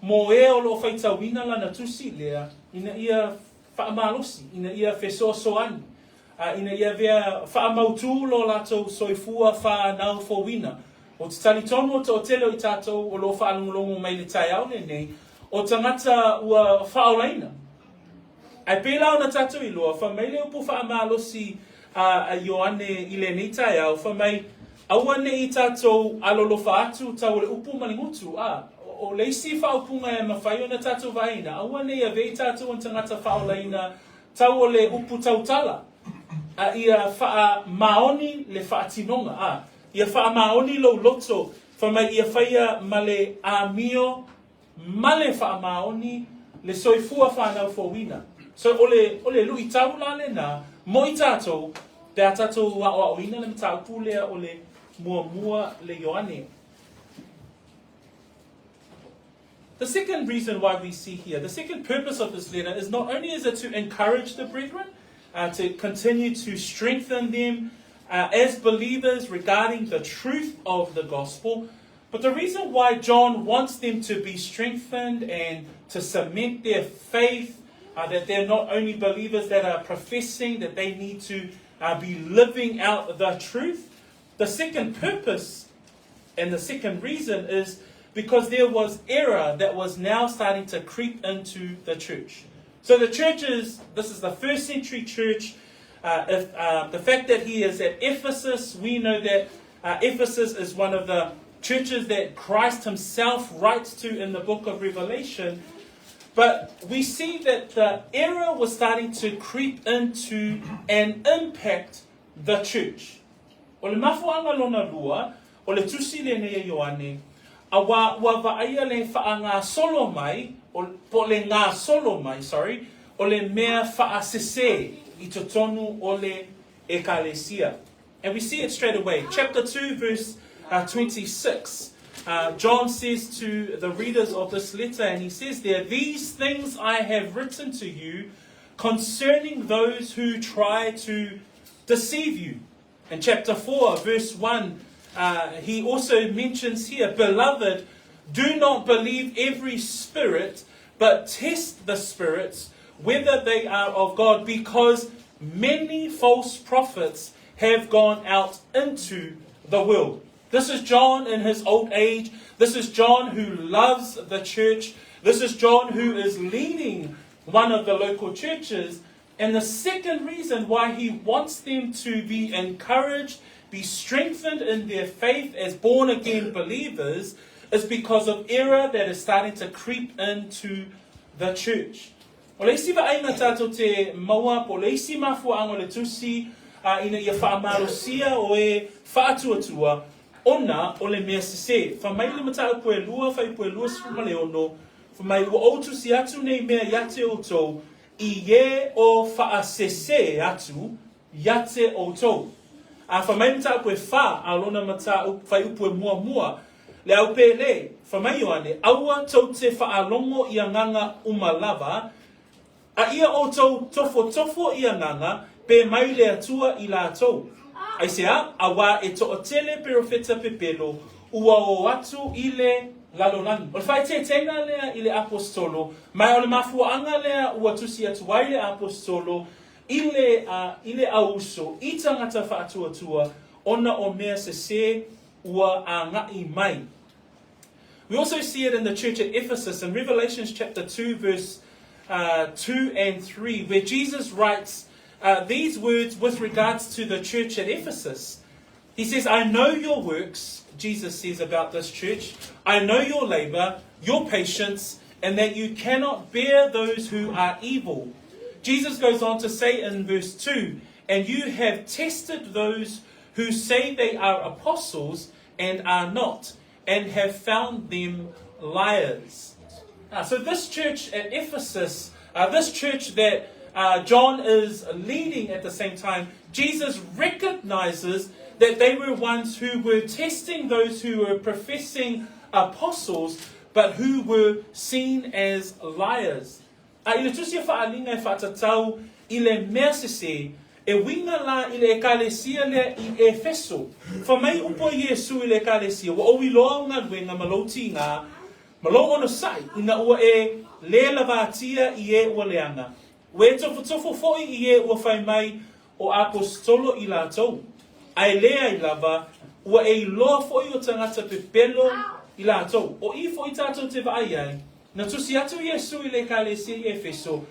mo e o lo o faitauina lana tusi lea, ina ia faamalosi, ina ia fesoasoani, a ina ia avea faamautū lo latou soifua whānaufouina. Ou te talitonu o toatele o i tatou o lo o faalogologo mai le taeao lenei, o tagata ua faaolaina. Ae pēlā ona tatou iloa, fai mai le upu faamalosi a Ioane i lenei taeao, fai mai, aua ne i tatou alolofa atu tau o le upu ma le gutu, a o le isi faaupuga e mafai ona tatou vaaiina, aua ne i avea i tatou o ni tagata faaolaina tau o le upu tautala, a ia faamaoni le faatinoga, a ia faamaoni lou loto, fai mai ia faia ma le amio ma le faamaoni le soifua whānaufouina. So o le, o le luitau la lenā, mo i tatou, pe a tatou aoaoina le mataupu lea o le muamua le Ioane. The second reason why we see here, the second purpose of this letter is not only is it to encourage the brethren, to continue to strengthen them as believers regarding the truth of the gospel, but the reason why John wants them to be strengthened and to cement their faith, that they're not only believers that are professing, that they need to be living out the truth. The second purpose and the second reason is because there was error that was now starting to creep into the church. So the church is, this is the first century church. If, the fact that he is at Ephesus, we know that Ephesus is one of the churches that Christ himself writes to in the book of Revelation. But we see that the error was starting to creep into and impact the church. O le mafuaga lona lua, o le tusi lenei a Ioane, auā ua vaaia le faagasolo mai, o, po o le gasolo mai, sorry, o le mea faasesē i totonu o le ekalesia. And we see it straight away. Chapter 2, verse 26. John says to the readers of this letter, and he says there, "These things I have written to you concerning those who try to deceive you." In chapter 4, verse 1, he also mentions here, "Beloved, do not believe every spirit, but test the spirits whether they are of God, because many false prophets have gone out into the world." This is John in his old age. This is John who loves the church. This is John who is leading one of the local churches. And the second reason why he wants them to be encouraged, be strengthened in their faith as born again believers, is because of error that is starting to creep into the church. O le isi vaaiga tatou te maua po o le isi mafuaaga o le tusi a ina ia faamalosia o e faatuatua ona o le mea sesē. Fai mai le mataupu e lua, fuaiupu e 26, fai mai ua ou tusi atu nei mea ia te outou i e o faasesē atu ia te outou. A fai mai mataupu e fa a lona mataupu fuaiupu e muamua, le au pēlē, fai mai Ioane, aua tou te faalogo i agaga uma lava, a ia outou tofotofo i agaga, pe mai le Atua i latou. Aisea, auā e toatele perofeta pepelo, ua o atu i le lalolagi. O le faaeteetega lea i le Aposetolo, ma o le mafuaaga lea ua tusi atu ai le Aposetolo i le, i le auuso i tagata faatuatua ona o mea sesē ua agai mai. We also see it in the church at Ephesus in Revelations chapter 2, verse 2 and 3, where Jesus writes these words with regards to the church at Ephesus. He says, "I know your works," Jesus says about this church. "I know your labor, your patience, and that you cannot bear those who are evil." Jesus goes on to say in verse 2, "And you have tested those who say they are apostles and are not, and have found them liars." So this church at Ephesus, this church that John is leading at the same time, Jesus recognizes that they were ones who were testing those who were professing apostles, but who were seen as liars. A i le tusi a Faaaliga e faatatau i le mea sesē, e uiga la i le Ekalesia lea i Efeso. Fai mai upu a Iesu i le Ekalesia, Ua ou iloa au galuega ma lou tigā, ma lou onosai, ina ua e lē lavatia i e ua leaga, ua e tofotofo foi i e ua fai mai o Aposetolo i latou, ae leai lava, ua e iloa foi o tagata pepelo i latou. O i foi tatou te vaai ai, na tusi atu Iesu i le Ekalesia i Efeso,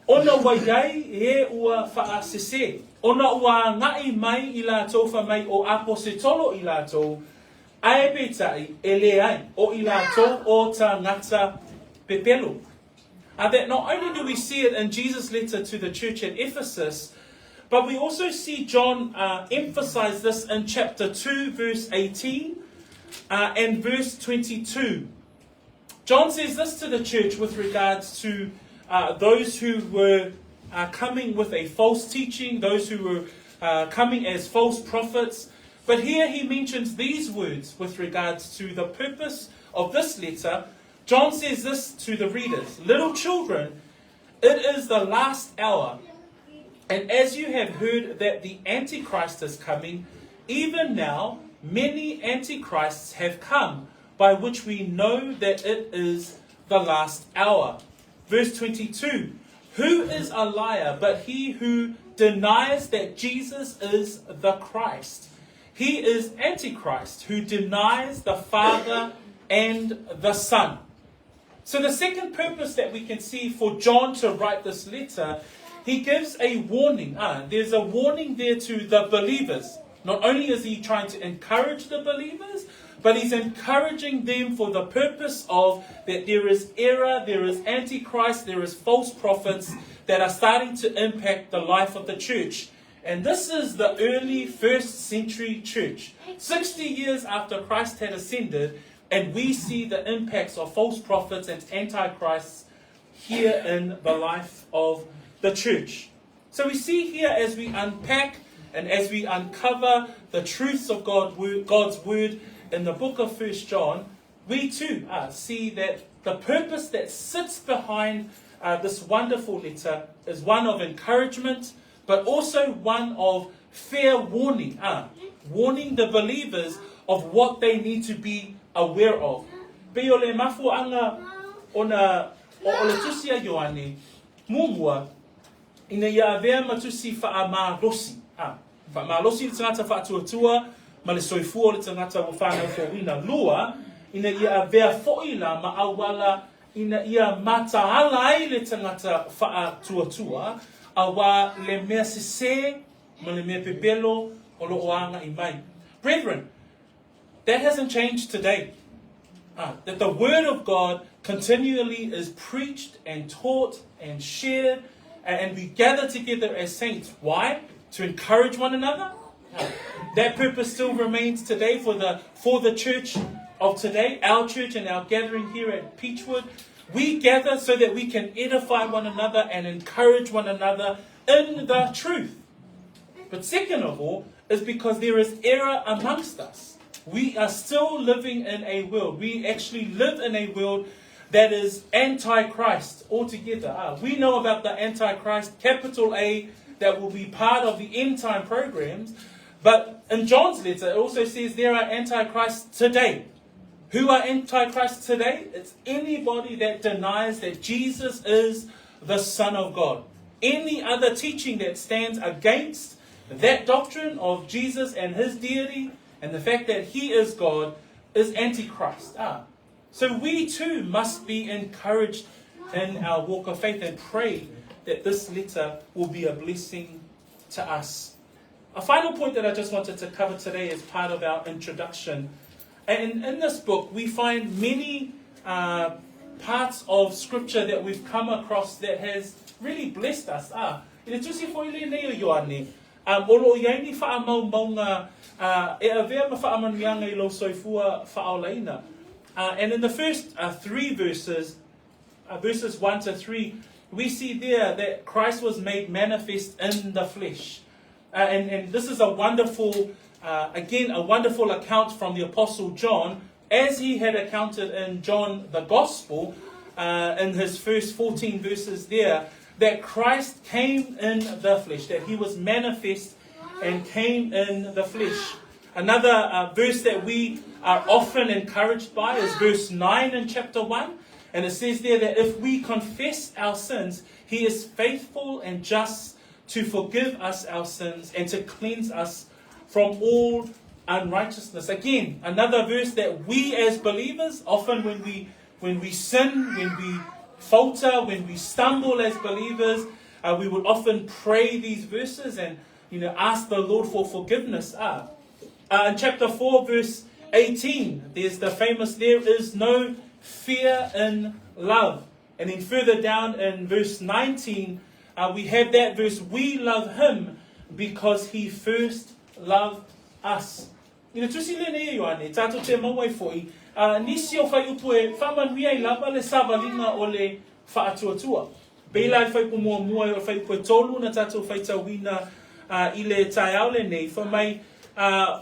ona ua i ai e ua faasese, ona ua agai mai i latou fai mai o Aposetolo i latou, ae peitai e leai, o i latou o tagata pepelo. That not only do we see it in Jesus' letter to the church at Ephesus, but we also see John emphasize this in chapter 2, verse 18 and verse 22. John says this to the church with regards to those who were coming with a false teaching, those who were coming as false prophets. But here he mentions these words with regards to the purpose of this letter. John says this to the readers Little children, it is the last hour. And as you have heard that the Antichrist is coming, even now many Antichrists have come, by which we know that it is the last hour. Verse 22 Who is a liar but he who denies that Jesus is the Christ? He is Antichrist who denies the Father and the Son. So, the second purpose that we can see for John to write this letter, he gives a warning. There's a warning there to the believers. Not only is he trying to encourage the believers, but he's encouraging them for the purpose of that there is error, there is antichrist, there is false prophets that are starting to impact the life of the church. And this is the early first century church. 60 years after Christ had ascended, and we see the impacts of false prophets and antichrists here in the life of the church. So we see here as we unpack and as we uncover the truths of God, God's word in the book of First John, we too see that the purpose that sits behind this wonderful letter is one of encouragement, but also one of fair warning, warning the believers of what they need to be aware of. Pei o le mafuaanga ona o o le tusi a Ioane, muamua, ina ia avea ma tusi faamalosi, faamalosi le tagata faatuatua ma le soifua o le tagata ua whanau fouina. Lua, ina ia avea foi la ma auala ina ia mataala ai le tagata faatuatua, auā le mea sesē ma le mea pepelo o lo o agaʻi mai. Brethren, that hasn't changed today. That the Word of God continually is preached and taught and shared, and we gather together as saints. Why? To encourage one another. That purpose still remains today for the church of today, our church and our gathering here at Peachwood. We gather so that we can edify one another and encourage one another in the truth. But second of all, is because there is error amongst us. We are still living in a world. We actually live in a world that is anti-Christ altogether. We know about the Antichrist, capital A, that will be part of the end time programs. But in John's letter, it also says there are antichrists today. Who are antichrists today? It's anybody that denies that Jesus is the Son of God. Any other teaching that stands against that doctrine of Jesus and his deity and the fact that he is God is antichrist. So we too must be encouraged in our walk of faith and pray that this letter will be a blessing to us. A final point that I just wanted to cover today as part of our introduction. And in this book, we find many parts of scripture that we've come across that has really blessed us. I le tusi foi lenei o Ioane, o lo o i ai ni faamaumauga e avea ma faamanuiaga i lou soifua faaolaina. And in the first three verses, verses 1 to 3, we see there that Christ was made manifest in the flesh. And this is a wonderful Uh, again, a wonderful account from the Apostle John, as he had accounted in John the Gospel, in his first 14 verses there, that Christ came in the flesh, that he was manifest and came in the flesh. Another verse that we are often encouraged by is verse 9 in chapter 1. And it says there that if we confess our sins, he is faithful and just to forgive us our sins and to cleanse us from all unrighteousness. Again, another verse that we as believers, often when we sin, when we falter, when we stumble as believers, we would often pray these verses and ask the Lord for forgiveness. In chapter 4, verse 18, there's the famous, "There is no fear in love." And then further down in verse 19, we have that verse, "We love him because he first loved us." I le tusi lenei e Ioane, tātou te maua ai fo'i, nisi o whaiupu e whaamanuia ai lava le savaliga o le faatuatua. Pei la i fuaiupu muamua o le fuaiupu e tolu na tātou faitauina i le taeao lenei, fai mai,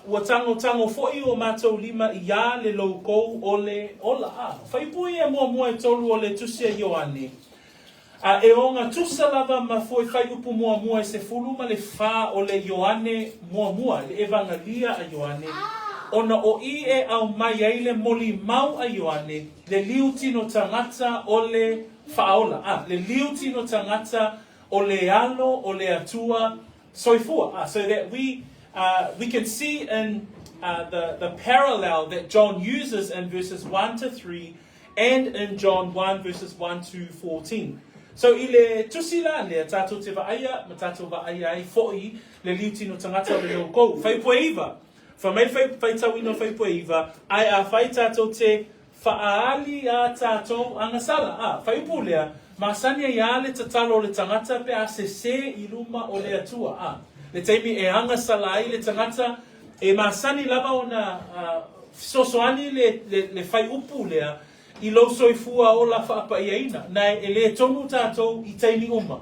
ua tagotago fo'i o matou lima iā le loukou o le ola. Fuaiupu ia muamua e tolu o le tusi a Ioane. E ogatusa lava ma foi fuaiupu muamua e 14 o le Ioane muamua, le Evangelia a Ioane, ona o i e aumai ai le molimau a Ioane, le liutino tagata o le faaola. Le liutino tagata o le alo o le Atua soifua. So that we can see in the parallel that John uses in verses 1 to 3 and in John 1 verses 1 to 14. So i le tusi la lea, tātou te vaaia, ma tātou vaaia ai fo'i le liutino tagata o le loukou. Fuaiupu e 9. Fai mai faitauina fuaiupu e 9, ae afai tātou te faaali a tātou agasala. Fuaiupu lea, masani ai a le tatalo o le tagata pe a sesē i luma o le Atua. Le taimi e agasala ai le tagata, e masani lava ona fesoasoani le fuaiupu lea i lou soifua ola faapaiaina. Na e lē tonu tātou i taimi uma.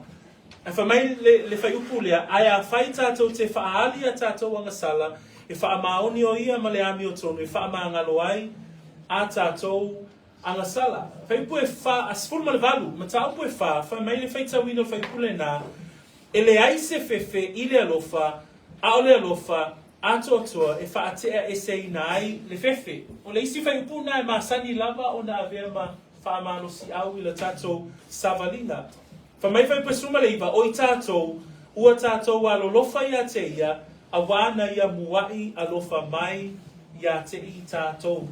Ae fai mai le fuaiupu lea, ae afai tātou te faaali a tātou agasala, e faamaoni o ia ma le amiotonu, e faamagalo ai a tātou agasala. Fuaiupu e 4, a 18, mataupu e 4, fai mai le faitauina o fuaiupu lenā, e leai se fefe i le alofa, a o le alofa, atoatoa e faate'a eseina ai le fefe. O le isi fuaiupu na e masani lava ona avea ma faamalosiau i le tātou savaliga. Fai mai fuaiupu e 19, o i tātou, ua tātou alolofa iā te ia, auā na ia mua'i alofa mai iā te i tātou.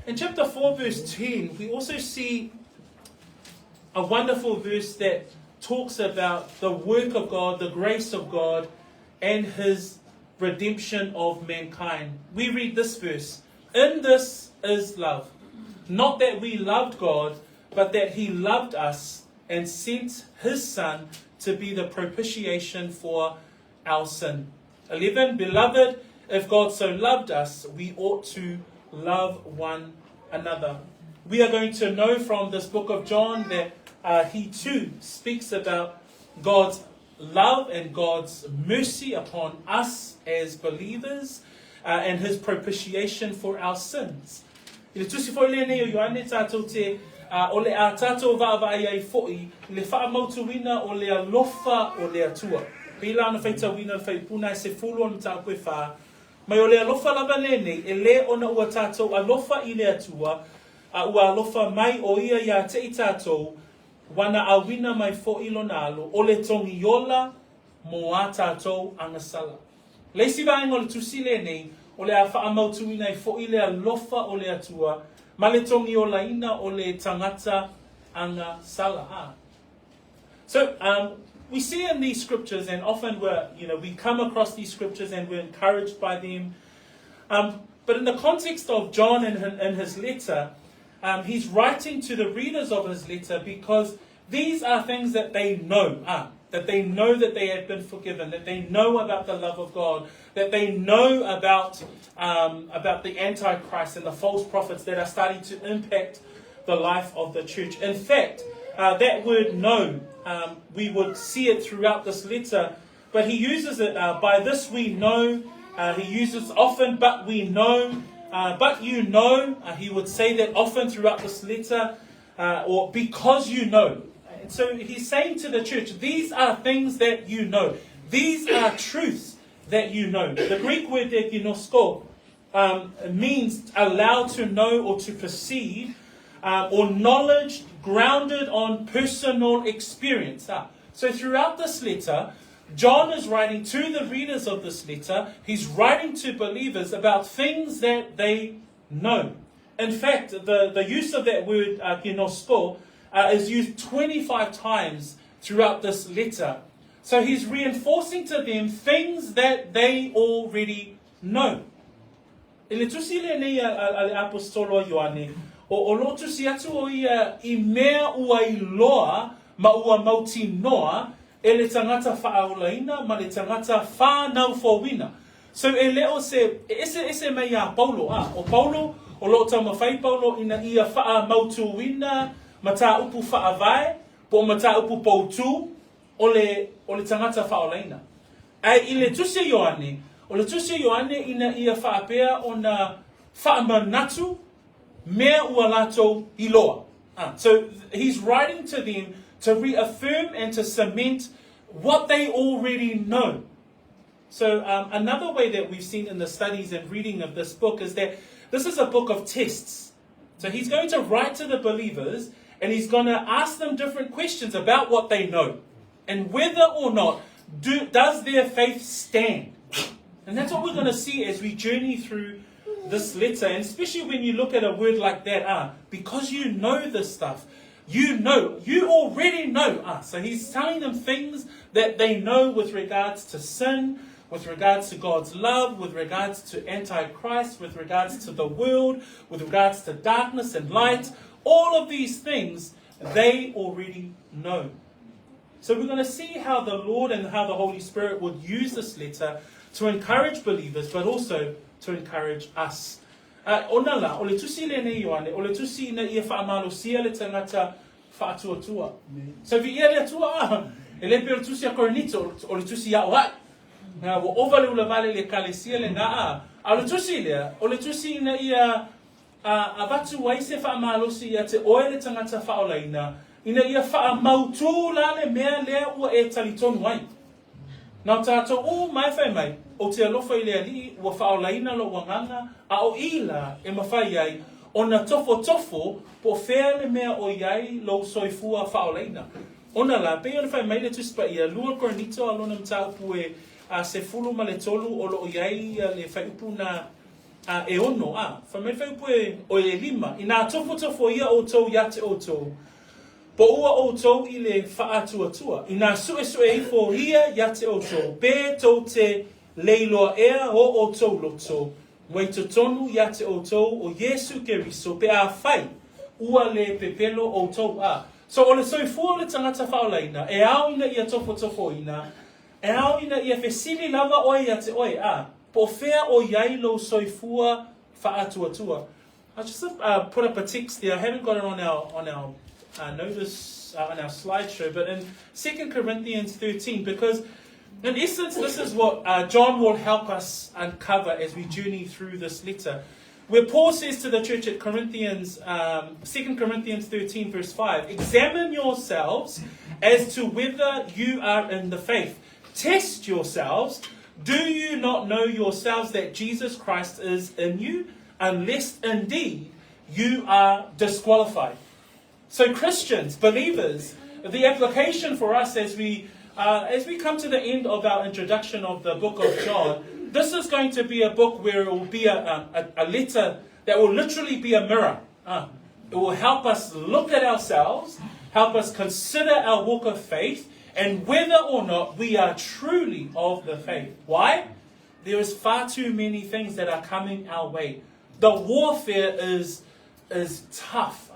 In chapter 4, verse 10, we also see a wonderful verse that talks about the work of God, the grace of God, and his redemption of mankind. We read this verse: "In this is love, not that we loved God, but that he loved us and sent his Son to be the propitiation for our sin." 11. "Beloved, if God so loved us, we ought to love one another." We are going to know from this book of John that he too speaks about God's love and God's mercy upon us as believers and his propitiation for our sins. I le tusi fo'i lenei o Ioane tātou te o le a tātou vaavaai ai fo'i le faamautuina o le alofa o le Atua. Pei la ona faitauina le fuaiupu na e 10 o le mataupu e 4, mai o le alofa lava lenei e lē ona ua tātou alofa i le Atua, a ua alofa mai o ia iā te i tātou, ua na auina mai fo'i lona alo, o le togiola mo a tātou agasala. Le isi vaega o le tusi lenei, o le a faamautuina ai fo'i le alofa o le Atua, ma le togiolaina o le tagata agasala. So we see in these scriptures, and often we're, you know, we come across these scriptures and we're encouraged by them. But in the context of John and in his letter, he's writing to the readers of his letter because these are things that they know. That they know that they have been forgiven, that they know about the love of God, that they know about the Antichrist and the false prophets that are starting to impact the life of the church. In fact, that word "know," we would see it throughout this letter, but he uses it, "By this we know He uses often, but we know, but you know. He would say that often throughout this letter, or because you know. And so he's saying to the church, these are things that you know. These are truths that you know. The Greek word there, ginosko, means allow to know or to perceive, or knowledge grounded on personal experience. So throughout this letter, John is writing to the readers of this letter. He's writing to believers about things that they know. In fact, the use of that word, ginosko, is used 25 times throughout this letter. So he's reinforcing to them things that they already know. I le tusi lenei a le Aposetolo a Ioane, o o lo o tusi atu o ia i mea ua iloa ma ua mautinoa e le tagata faaolaina ma le tagata fanau fouina. So e le o se e eseese mai iā Paulo, a o Paulo, o lo o taumafai Paulo ina ia faamautuina mataupu faavae po o mataupu poutū o le o le tagata faaolaina. Ae i le tusi a Ioane, o le tusi a Ioane ina ia faapea ona faamanatu mea ua latou iloa. So he's writing to them to reaffirm and to cement what they already know. So another way that we've seen in the studies and reading of this book is that this is a book of tests. So he's going to write to the believers and he's going to ask them different questions about what they know and whether or not does their faith stand. And that's what we're going to see as we journey through this letter. And especially when you look at a word like that, because you know this stuff, you know, you already know. So he's telling them things that they know with regards to sin, with regards to God's love, with regards to Antichrist, with regards to the world, with regards to darkness and light. All of these things they already know. So we're going to see how the Lord and how the Holy Spirit would use this letter to encourage believers, but also to encourage us. Ona la, o le tusi lenei Ioane, o le tusi ina ia faamalosia le tagata faatuatua. So viia le Atua a, e le pei o le tusi a Korinito, o le tusi aoai. Ua ova le ulavale i le ekalesia lena a. A o le tusi lea, o le tusi ina ia avatu ai se faamalosi ia te oe le tagata faaolaina, ina ia faamautū la le mea lea ua e talitonu ai. Na o tatou uma e fai mai, Ou te alofa i le Alii, ua faaolaina lou agaga, a o i la e mafai ai ona tofotofo po o fea le mea o i ai lou soifua faaolaina. Ona la, pei ona fai mai le Tusi Paia, 2 Korinito a lona mataupu e 13 o lo o i ai le faaiupu na e ono, a, fai mai le faaiupu e, o e lima, Inā tofotofo ia outou ia te outou, Po ua outou i le faatuatua, inā suesue ifo ia ia te outou, pe tou te leiloa ea o outou loto, ua i totonu ia te outou o Iesu Keriso pe afai ua le pepelo outou a. So o le soifua o le tagata faaolaina, e ao ina ia tofotofoina, e ao ina ia fesili lava oe ia te oe, a, po o fea o i ai lou soifua faatuatua. I just put up a text there. I haven't got it on our notice on our slideshow, but in 2 Corinthians 13, because in essence this is what John will help us uncover as we journey through this letter. Where Paul says to the church at Corinthians, 2 Corinthians 13, verse 5, "Examine yourselves as to whether you are in the faith. Test yourselves. Do you not know yourselves that Jesus Christ is in you? Unless indeed you are disqualified." So, Christians, believers, the application for us as we come to the end of our introduction of the book of John, this is going to be a book where it will be a letter that will literally be a mirror. It will help us look at ourselves, help us consider our walk of faith, and whether or not we are truly of the faith. Why? There is far too many things that are coming our way. The warfare is tough.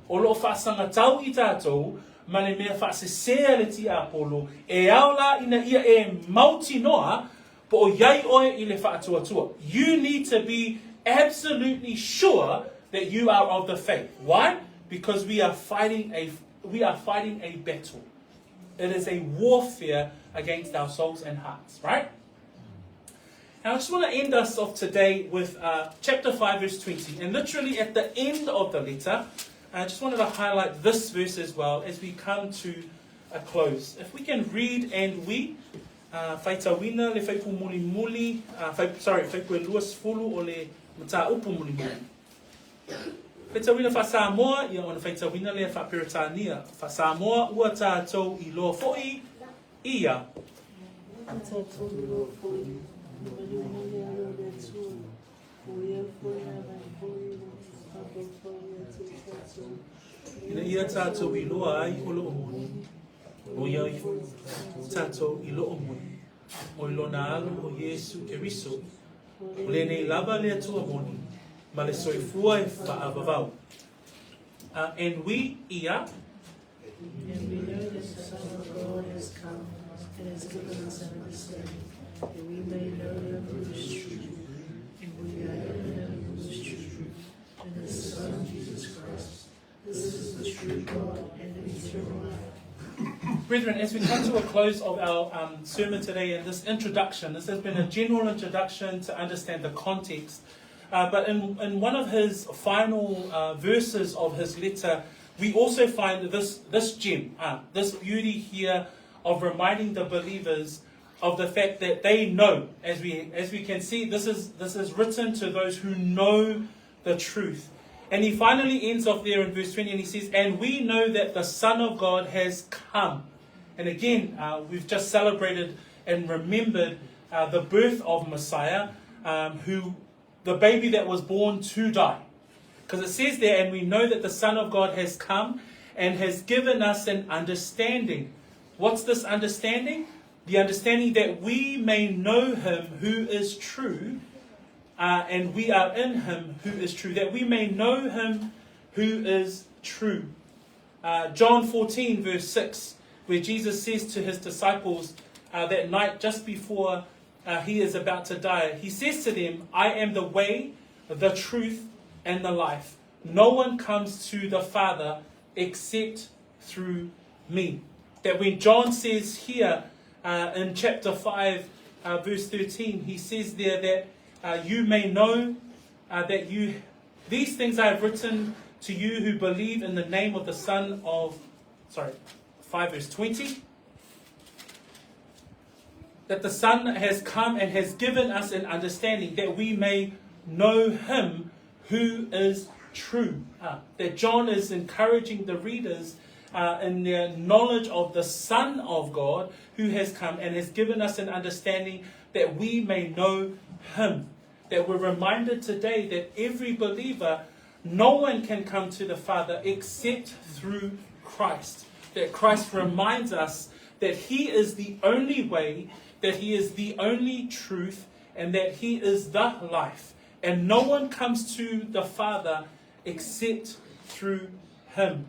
O lo o faasagatau i tatou, ma le mea faasese a le tiapolo, e ao la ina ia e mautinoa, po o iai oe i le faatuatua. You need to be absolutely sure that you are of the faith. Why? Because we are fighting a battle. It is a warfare against our souls and hearts, right? Now, I just want to end us off today with chapter 5, verse 20. And literally at the end of the letter, I just wanted to highlight this verse as well as we come to a close. If we can read and we, faitauina le faaiupu mulimuli, sorry, faaiupu e 20 o le mataupu mulimuli. Faitauina faa-Samoa, ia ona faitauina lea faa-Peretania. Faa-Samoa, ua tatou iloa foi ia. Ua tatou iloa foi, na maliu mai le Alo o le Atua, o ia foi nāna foi ua mafaufau ia te i tatou. Ina ia tatou iloa ai o loo moni, o ia tatou i loo moni, o i lona Alo o Iesu Keriso, o lenei lava le Atua moni, ma le soifua e faavavau. And we, ia. And we know that the Son of God has come and has given us an understanding, that we may know him who is true, and we are in him who is true, and his Son, Jesus Christ. This is the true God and the eternal life. Brethren, as we come to a close of our sermon today and this introduction, this has been a general introduction to understand the context. But in one of his final verses of his letter, we also find this gem, this beauty here of reminding the believers of the fact that they know, as we can see, this is written to those who know the truth. And he finally ends off there in verse 20 and he says, "And we know that the Son of God has come." And again, we've just celebrated and remembered the birth of Messiah, who the baby that was born to die. Because it says there, "And we know that the Son of God has come and has given us an understanding." What's this understanding? The understanding that we may know him who is true, and we are in him who is true. That we may know him who is true. John 14, verse 6, where Jesus says to his disciples that night just before he is about to die, he says to them, "I am the way, the truth, and the life. No one comes to the Father except through me." That when John says here in chapter 5, verse 13, he says there that you may know that you, these things I have written to you who believe in the name of the Son of, sorry, 5 verse 20, that the Son has come and has given us an understanding that we may know him who is true. That John is encouraging the readers in their knowledge of the Son of God who has come and has given us an understanding that we may know him. That we're reminded today that every believer, no one can come to the Father except through Christ. That Christ reminds us that he is the only way, that he is the only truth, and that he is the life. And no one comes to the Father except through him.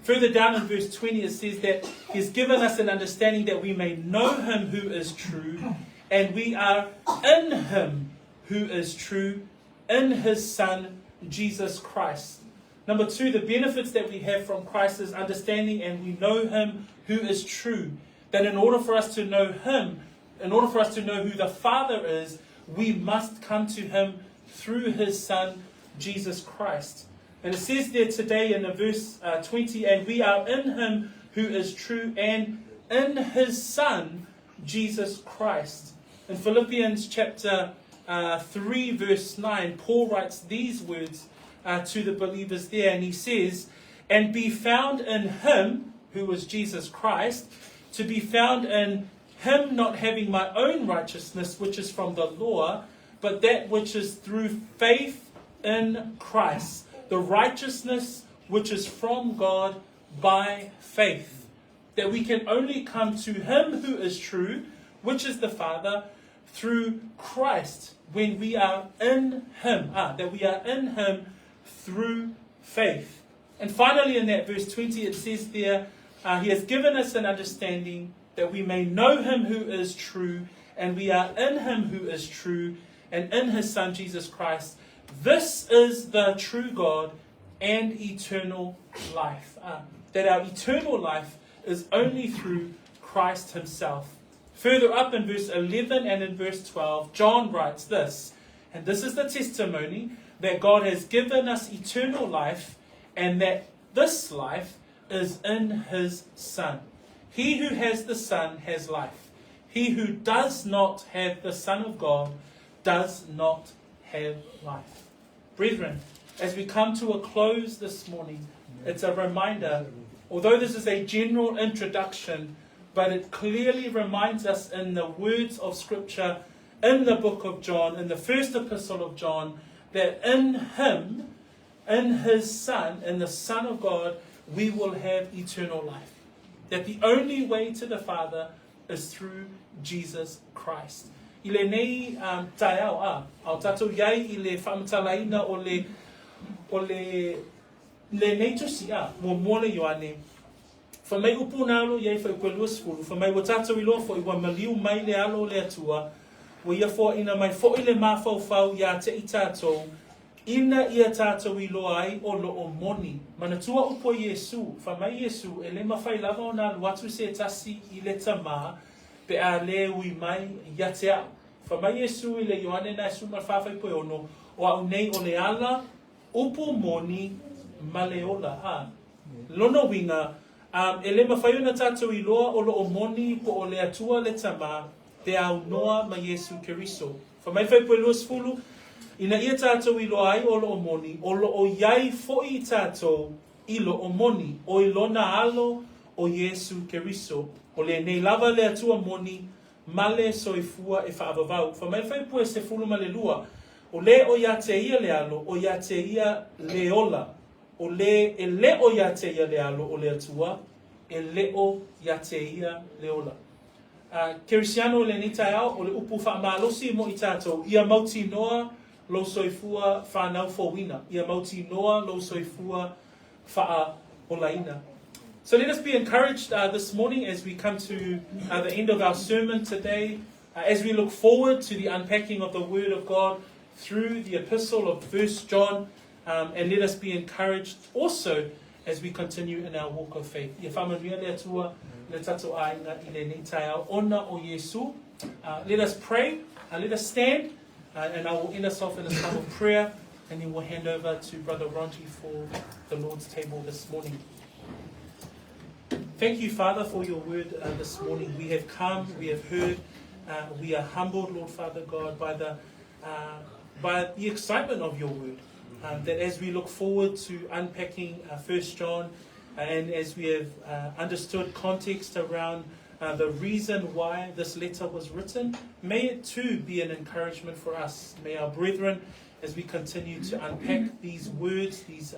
Further down in verse 20, it says that he has given us an understanding that we may know him who is true, and we are in him who is true, in his Son, Jesus Christ. Number two, the benefits that we have from Christ is understanding and we know him who is true. That in order for us to know him, in order for us to know who the Father is, we must come to him through his Son, Jesus Christ. And it says there today in the verse 20, "And we are in him who is true and in his Son, Jesus Christ." In Philippians chapter 3, verse 9, Paul writes these words to the believers there, and he says, "And be found in him," who was Jesus Christ, "to be found in him, not having my own righteousness, which is from the law, but that which is through faith in Christ, the righteousness which is from God by faith." That we can only come to him who is true, which is the Father, through Christ when we are in him. That we are in him through faith. And finally, in that verse 20, it says there, he has given us an understanding that we may know him who is true, and we are in him who is true, and in his Son, Jesus Christ. This is the true God and eternal life. That our eternal life is only through Christ himself. Further up in verse 11 and in verse 12, John writes this, and this is the testimony that God has given us eternal life, and that this life is in his Son. He who has the Son has life. He who does not have the Son of God does not have life. Brethren, as we come to a close this morning, it's a reminder, although this is a general introduction, but it clearly reminds us in the words of Scripture in the book of John, in the first epistle of John, that in him, in his Son, in the Son of God, we will have eternal life. That the only way to the Father is through Jesus Christ. I lenei um, taeao, a, ao tātou iai i le whaamatalaina o le, o le, lenei tusi, a, muamua le Ioane, Fai mai upu na alo i ai fuaiupu e 20, fai mai ua tatou iloa foʻi ua maliu mai le alo o le Atua, ua ia foaʻina mai foʻi le mafaufau iā te i tatou, ina ia tatou iloa ai o loo moni. Manatua upu a Iesu, fai mai Iesu, e le mafai lava ona alu atu se tasi i le Tamā, pe a le ui mai ia te a'u. Fai mai Iesu i le Ioane na e 14 fuaiupu e ono, O a'u nei o le ala, upu moni, ma le ola. A. Lona uiga, um, e le mafai ona tatou iloa o loo moni po o le Atua le Tamā pe aunoa ma Iesu Keriso. Fai mai fuaiupu e 20, Ina ia tatou iloa ai o loo moni, o loo iai foʻi tatou i loo moni, o i lona alo o Iesu Keriso. O lenei lava le Atua moni ma le soifua e faavavau. Fai mai fuaiupu e 12, O le o iā te ia le alo, o iā te ia le ola. O le e le o iā te ia le alo o le Atua, e le o iā te ia le ola. A Kerisiano i lenei taeao, o le upu faamalosi mo i tatou, ia mautinoa lou soifua whanau fouina, ia mautinoa lou soifua whaolaina. So let us be encouraged this morning as we come to the end of our sermon today, as we look forward to the unpacking of the Word of God through the epistle of 1 John, and let us be encouraged also as we continue in our walk of faith. Ia whaamanuia le Atua le tatou aiga i lenei taeao ona o Iesu. Let us pray, let us stand, and I will end us off in a time of prayer, and then we'll hand over to Brother Ronji for the Lord's table this morning. Thank you, Father, for your word this morning. We have come, we have heard, we are humbled, Lord Father God, by the by the excitement of your word. That as we look forward to unpacking 1 John, and as we have understood context around the reason why this letter was written, may it too be an encouragement for us. May our brethren, as we continue to unpack these words, these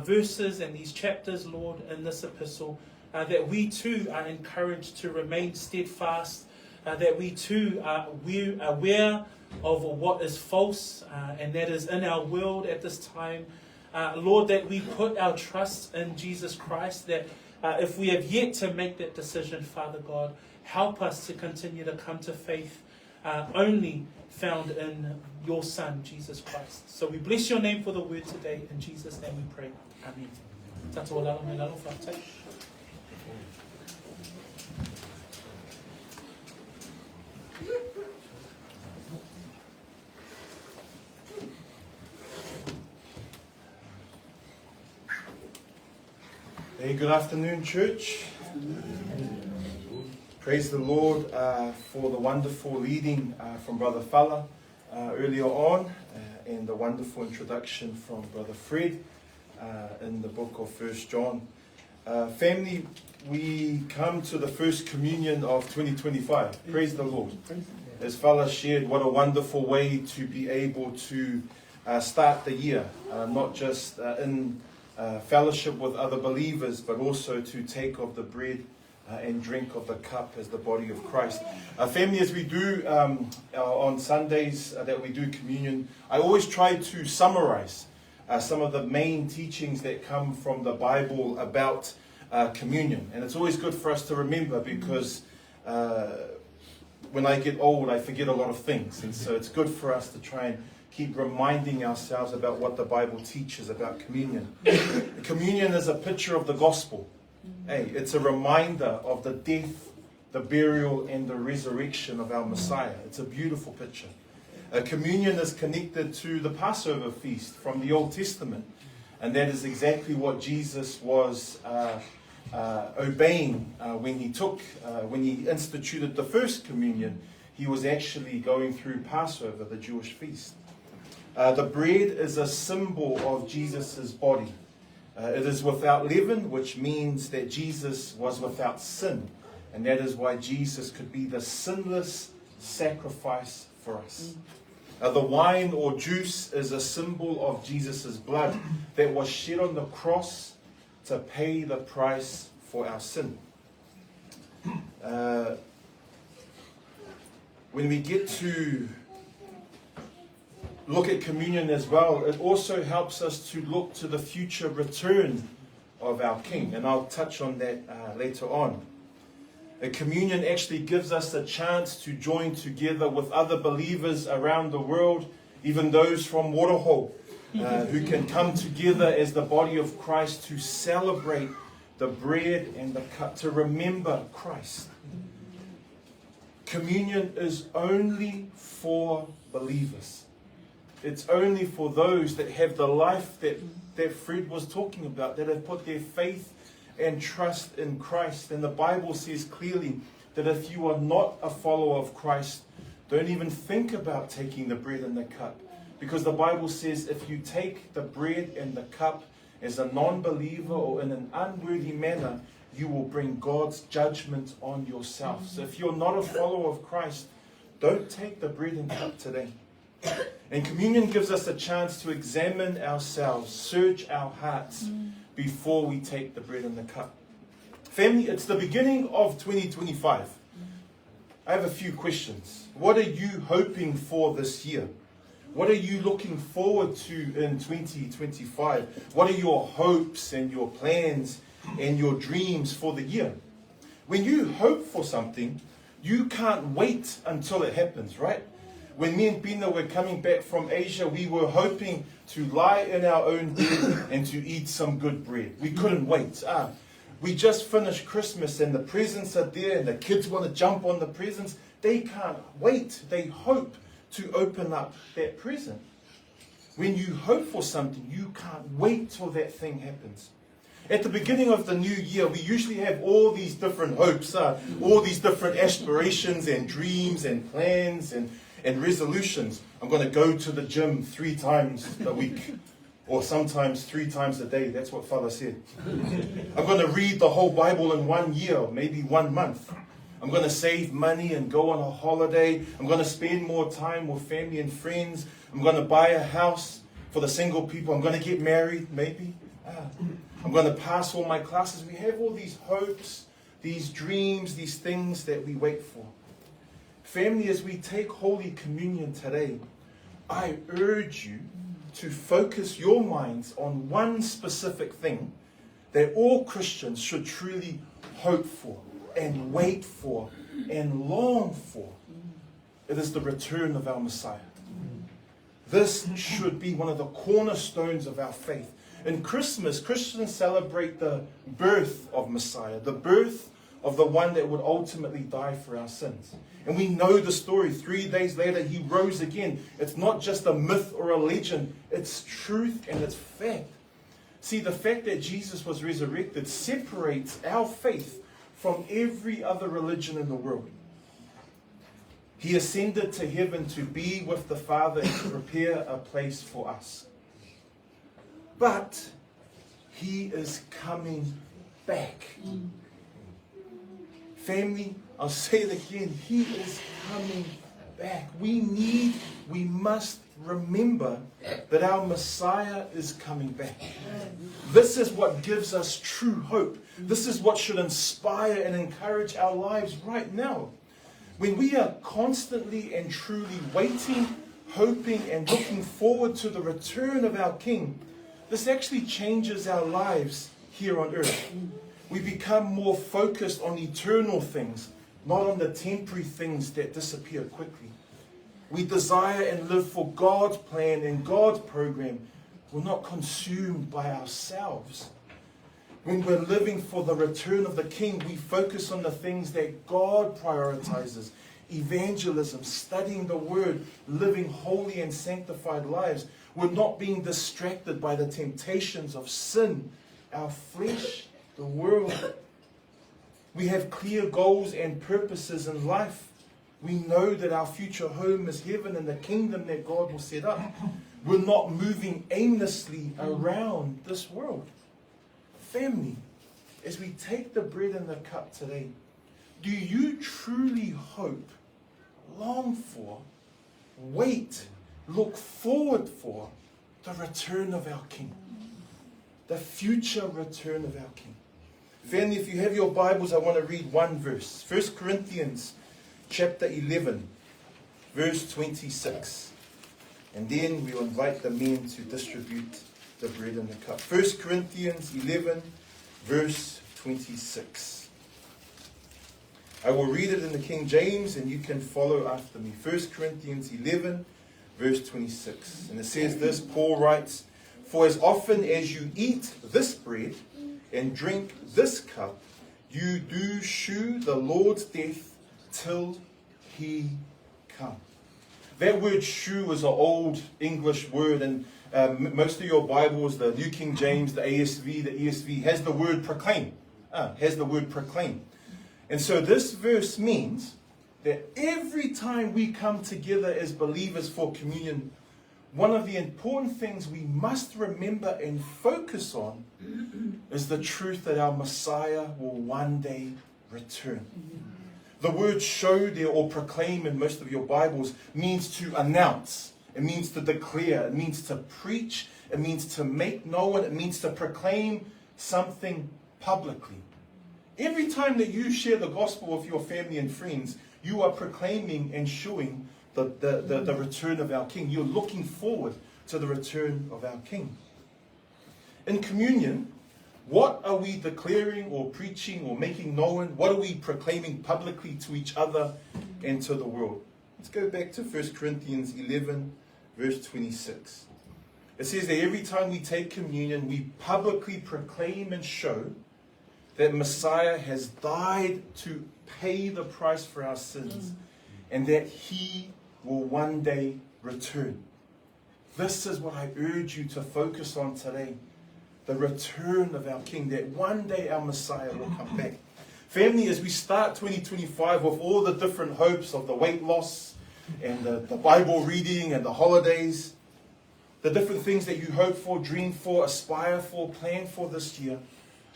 verses and these chapters, Lord, in this epistle, that we too are encouraged to remain steadfast, that we too are aware of what is false and that is in our world at this time. Lord, that we put our trust in Jesus Christ, that if we have yet to make that decision, Father God, help us to continue to come to faith only found in your Son, Jesus Christ. So we bless your name for the word today. In Jesus' name we pray. Amen. Tatou alalo mai lalo, faafetai. Hey, good afternoon, church. Praise the Lord for the wonderful leading from Brother Fala earlier on and the wonderful introduction from Brother Fred in the book of 1 John. Family, we come to the first communion of 2025. Praise the Lord. As Fala shared, what a wonderful way to be able to start the year, not just in fellowship with other believers, but also to take of the bread and drink of the cup as the body of Christ. Family, as we do on Sundays that we do communion, I always try to summarize some of the main teachings that come from the Bible about communion. And it's always good for us to remember because when I get old, I forget a lot of things. And so it's good for us to try and keep reminding ourselves about what the Bible teaches about communion. Communion is a picture of the gospel. Hey, it's a reminder of the death, the burial, and the resurrection of our Messiah. It's a beautiful picture. A communion is connected to the Passover feast from the Old Testament. And that is exactly what Jesus was obeying when he took, when he instituted the first communion. He was actually going through Passover, the Jewish feast. The bread is a symbol of Jesus' body. It is without leaven, which means that Jesus was without sin. And that is why Jesus could be the sinless sacrifice for us. The wine or juice is a symbol of Jesus' blood that was shed on the cross to pay the price for our sin. When we get to look at communion as well, it also helps us to look to the future return of our King. And I'll touch on that later on. A communion actually gives us a chance to join together with other believers around the world, even those from Waterhole, who can come together as the body of Christ to celebrate the bread and the cup, to remember Christ. Communion is only for believers. It's only for those that have the life that Fred was talking about, that have put their faith and trust in Christ. And the Bible says clearly that if you are not a follower of Christ, don't even think about taking the bread and the cup. Because the Bible says if you take the bread and the cup as a non-believer or in an unworthy manner, you will bring God's judgment on yourself. So if you're not a follower of Christ, don't take the bread and cup today. And communion gives us a chance to examine ourselves, search our hearts before we take the bread and the cup. Family, it's the beginning of 2025. I have a few questions. What are you hoping for this year? What are you looking forward to in 2025? What are your hopes and your plans and your dreams for the year? When you hope for something, you can't wait until it happens, right? When me and Pina were coming back from Asia, we were hoping to lie in our own bed and to eat some good bread. We couldn't wait. We just finished Christmas and the presents are there and the kids want to jump on the presents. They can't wait. They hope to open up that present. When you hope for something, you can't wait till that thing happens. At the beginning of the new year, we usually have all these different hopes, all these different aspirations and dreams and plans and resolutions. I'm going to go to the gym 3 times a week, or sometimes 3 times a day. That's what Father said. I'm going to read the whole Bible in 1 year, maybe 1 month. I'm going to save money and go on a holiday. I'm going to spend more time with family and friends. I'm going to buy a house for the single people. I'm going to get married, maybe. I'm going to pass all my classes. We have all these hopes, these dreams, these things that we wait for. Family, as we take Holy Communion today, I urge you to focus your minds on one specific thing that all Christians should truly hope for and wait for and long for. It is the return of our Messiah. This should be one of the cornerstones of our faith. In Christmas, Christians celebrate the birth of Messiah, the birth of the one that would ultimately die for our sins. And we know the story. 3 days later, he rose again. It's not just a myth or a legend. It's truth and it's fact. See, the fact that Jesus was resurrected separates our faith from every other religion in the world. He ascended to heaven to be with the Father and to prepare a place for us. But he is coming back. Family, I'll say it again, he is coming back. We must remember that our Messiah is coming back. This is what gives us true hope. This is what should inspire and encourage our lives right now. When we are constantly and truly waiting, hoping, and looking forward to the return of our King, this actually changes our lives here on earth. We become more focused on eternal things, not on the temporary things that disappear quickly. We desire and live for God's plan and God's program. We're not consumed by ourselves. When we're living for the return of the King, we focus on the things that God prioritizes evangelism, studying the Word, living holy and sanctified lives. We're not being distracted by the temptations of sin, our flesh, the world. We have clear goals and purposes in life. We know that our future home is heaven and the kingdom that God will set up. We're not moving aimlessly around this world. Family, as we take the bread and the cup today, do you truly hope, long for, wait, look forward for the return of our King? The future return of our King. Family, if you have your Bibles, I want to read one verse. 1 Corinthians chapter 11, verse 26. And then we'll invite the men to distribute the bread and the cup. 1 Corinthians 11, verse 26. I will read it in the King James and you can follow after me. 1 Corinthians 11, verse 26. And it says this Paul writes, For as often as you eat this bread and drink this cup, you do shew the Lord's death till he come. That word shew is an old English word, and most of your Bibles, the New King James, the ASV, the ESV, has the word proclaim. Has the word proclaim. And so this verse means that every time we come together as believers for communion, one of the important things we must remember and focus on is the truth that our Messiah will one day return. The word show there or proclaim in most of your Bibles means to announce. It means to declare. It means to preach. It means to make known. It means to proclaim something publicly. Every time that you share the gospel with your family and friends, you are proclaiming and showing the, the, the, the return of our King. You're looking forward to the return of our King. In communion, what are we declaring or preaching or making known? What are we proclaiming publicly to each other and to the world? Let's go back to 1 Corinthians 11, verse 26. It says that every time we take communion, we publicly proclaim and show that Messiah has died to pay the price for our sins and that he will one day return. This is what I urge you to focus on today the return of our King, that one day our Messiah will come back. Family, as we start 2025 with all the different hopes of the weight loss and the, the Bible reading and the holidays, the different things that you hope for, dream for, aspire for, plan for this year,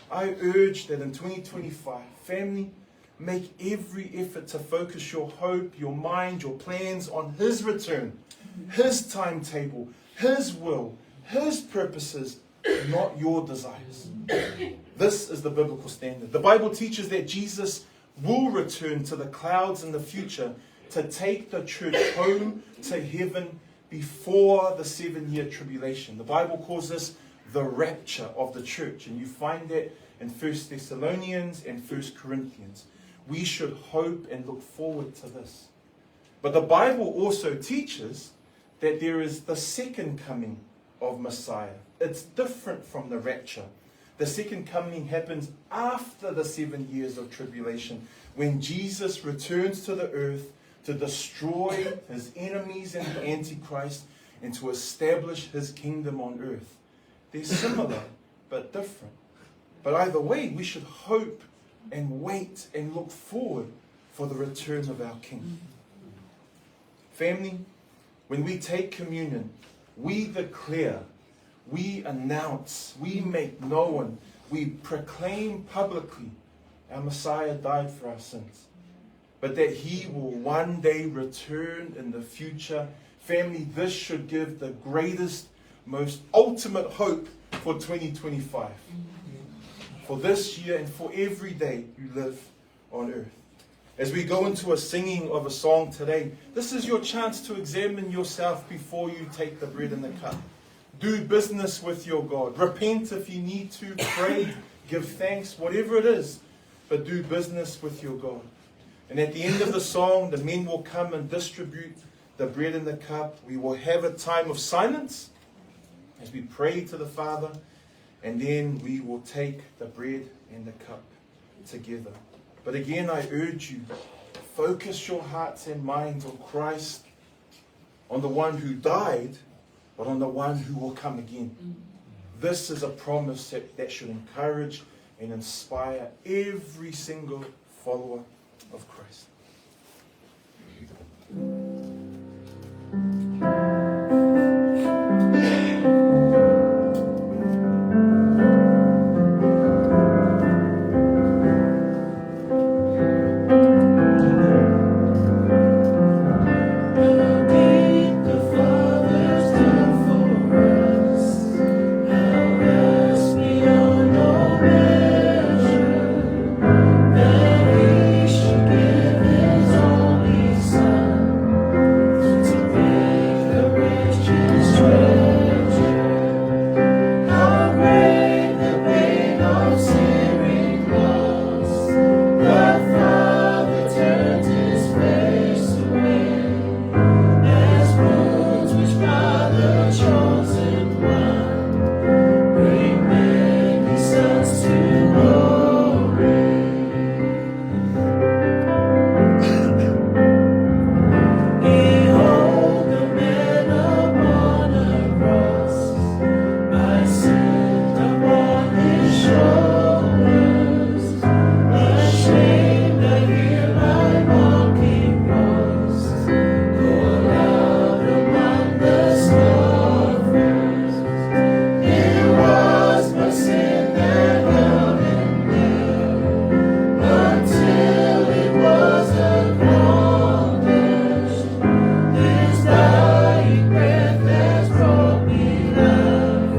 I urge that in 2025, family, make every effort to focus your hope, your mind, your plans on His return, His timetable, His will, His purposes, not your desires. This is the biblical standard. The Bible teaches that Jesus will return to the clouds in the future to take the church home to heaven before the seven year tribulation. The Bible calls this the rapture of the church, and you find that in First Thessalonians and First Corinthians. We should hope and look forward to this. But the Bible also teaches that there is the second coming of Messiah. It's different from the rapture. The second coming happens after the seven years of tribulation, when Jesus returns to the earth to destroy his enemies and the Antichrist and to establish his kingdom on earth. They're similar, but different. But either way, we should hope and wait and look forward for the return of our King. Family, when we take communion, we declare, we announce, we make known, we proclaim publicly our Messiah died for our sins, but that he will one day return in the future. Family, this should give the greatest, most ultimate hope for 2025. For this year and for every day you live on earth. As we go into a singing of a song today, this is your chance to examine yourself before you take the bread and the cup. Do business with your God. Repent if you need to, pray, give thanks, whatever it is, but do business with your God. And at the end of the song, the men will come and distribute the bread and the cup. We will have a time of silence as we pray to the Father. And then we will take the bread and the cup together. But again, I urge you, focus your hearts and minds on Christ, on the one who died, but on the one who will come again. This is a promise that should encourage and inspire every single follower of Christ. The Father's done for us, how vast beyond all measure, that He should give His only Son to make the rich His treasure. How great the pain of searing loss! The Father turned His face away. As wounds which by the chosen one bring many sons to glory. Behold the man upon a cross, my sin upon his shoulders. Ashamed I hear my mocking voice call out among the scoffers. It was my sin that held him there until it was accomplished. His dying breath has brought me life.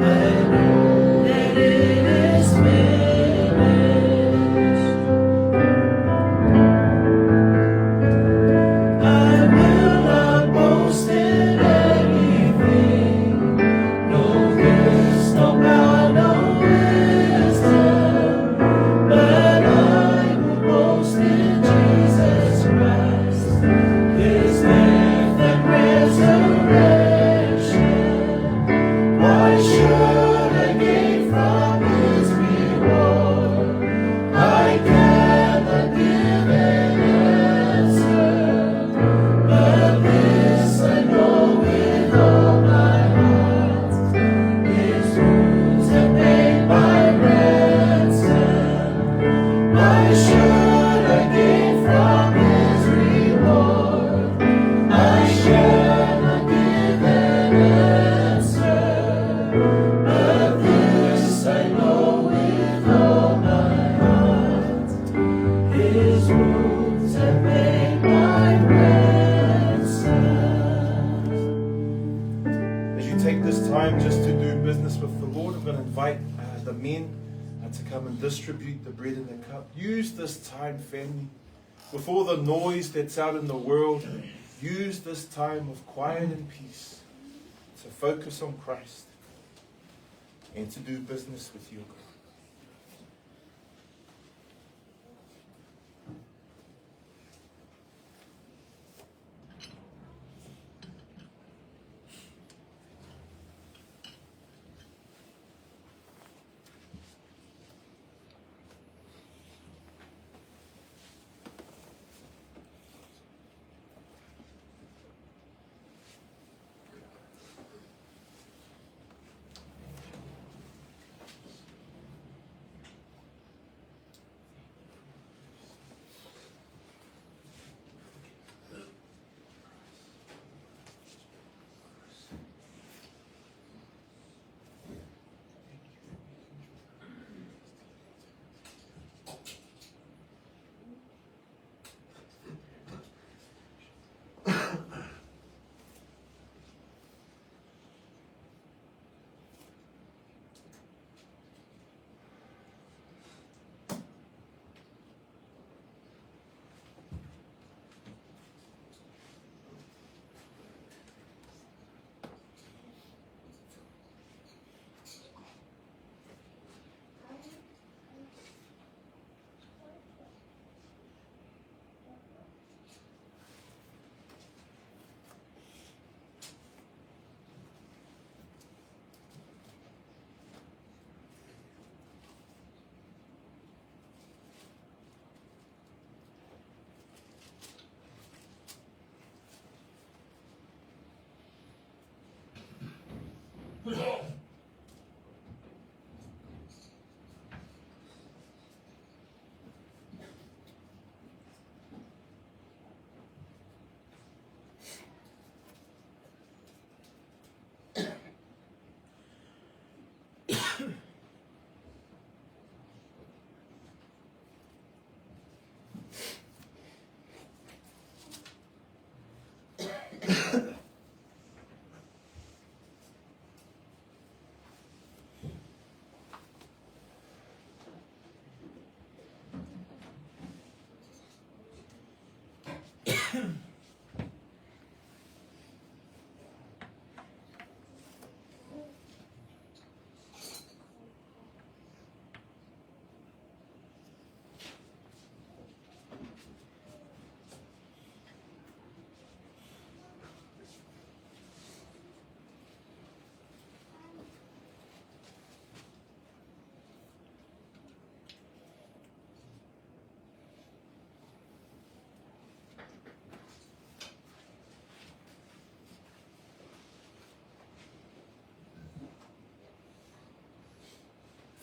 I know that it is finished. I will not boast in anything, no gifts, no power, no wisdom, but I will boast in Jesus Christ, His death and resurrection. Why should I gain from His reward? I cannot give an answer, but this I know with all my heart. His wounds have paid my ransom. Why should I gain from His reward? I cannot give an answer, but this I know with all my heart. His wounds have paid my ransom. As you take this time just to do business with the Lord, I'm going to invite the men to come and distribute the bread and the cup. Use this time, family. With all the noise that's out in the world, use this time of quiet and peace to focus on Christ and to do business with your God.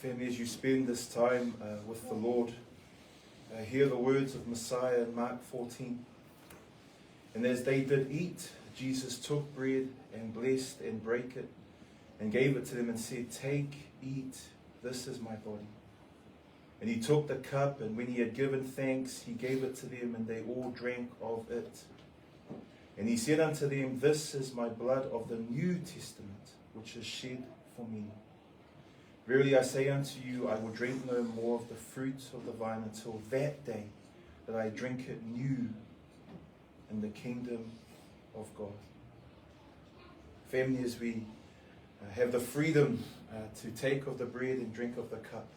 Family, as you spend this time with the Lord, hear the words of Messiah in Mark 14. And as they did eat, Jesus took bread and blessed and brake it and gave it to them and said, Take, eat, this is my body. And he took the cup, and when he had given thanks, he gave it to them, and they all drank of it. And he said unto them, This is my blood of the New Testament, which is shed for many. Verily I say unto you, I will drink no more of the fruit of the vine until that day that I drink it new in the kingdom of God. Family, as we have the freedom to take of the bread and drink of the cup,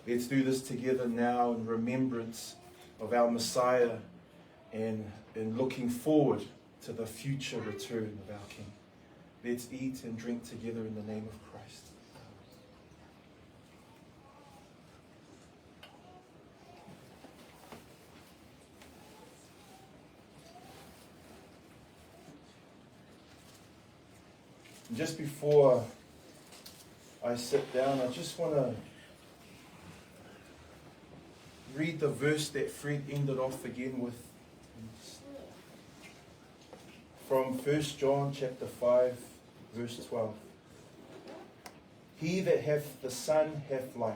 let's do this together now in remembrance of our Messiah and in looking forward to the future return of our King. Let's eat and drink together in the name of Christ. Just before I sit down, I just want to read the verse that Fred ended off again with, from 1 John chapter 5, verse 12. He that hath the Son hath life,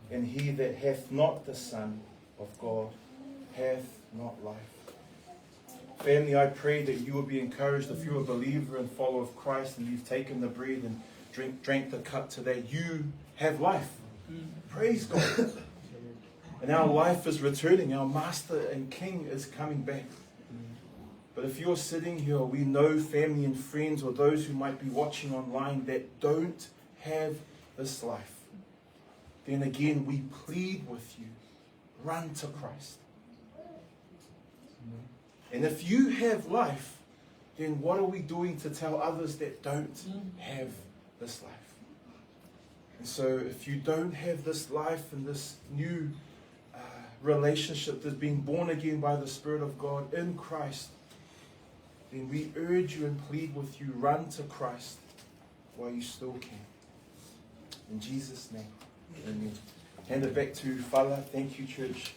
and he that hath not the Son of God hath not life. Family, I pray that you will be encouraged if you're a believer and follower of Christ and you've taken the bread and drank the cup today, you have life. Praise God. And our life is returning. Our Master and King is coming back. But if you're sitting here, we know family and friends or those who might be watching online that don't have this life, then again we plead with you, run to Christ. And if you have life, then what are we doing to tell others that don't have this life? And so if you don't have this life and this new relationship that's being born again by the Spirit of God in Christ, then we urge you and plead with you, run to Christ while you still can. In Jesus' name, amen. Hand it back to Fala. Thank you, church.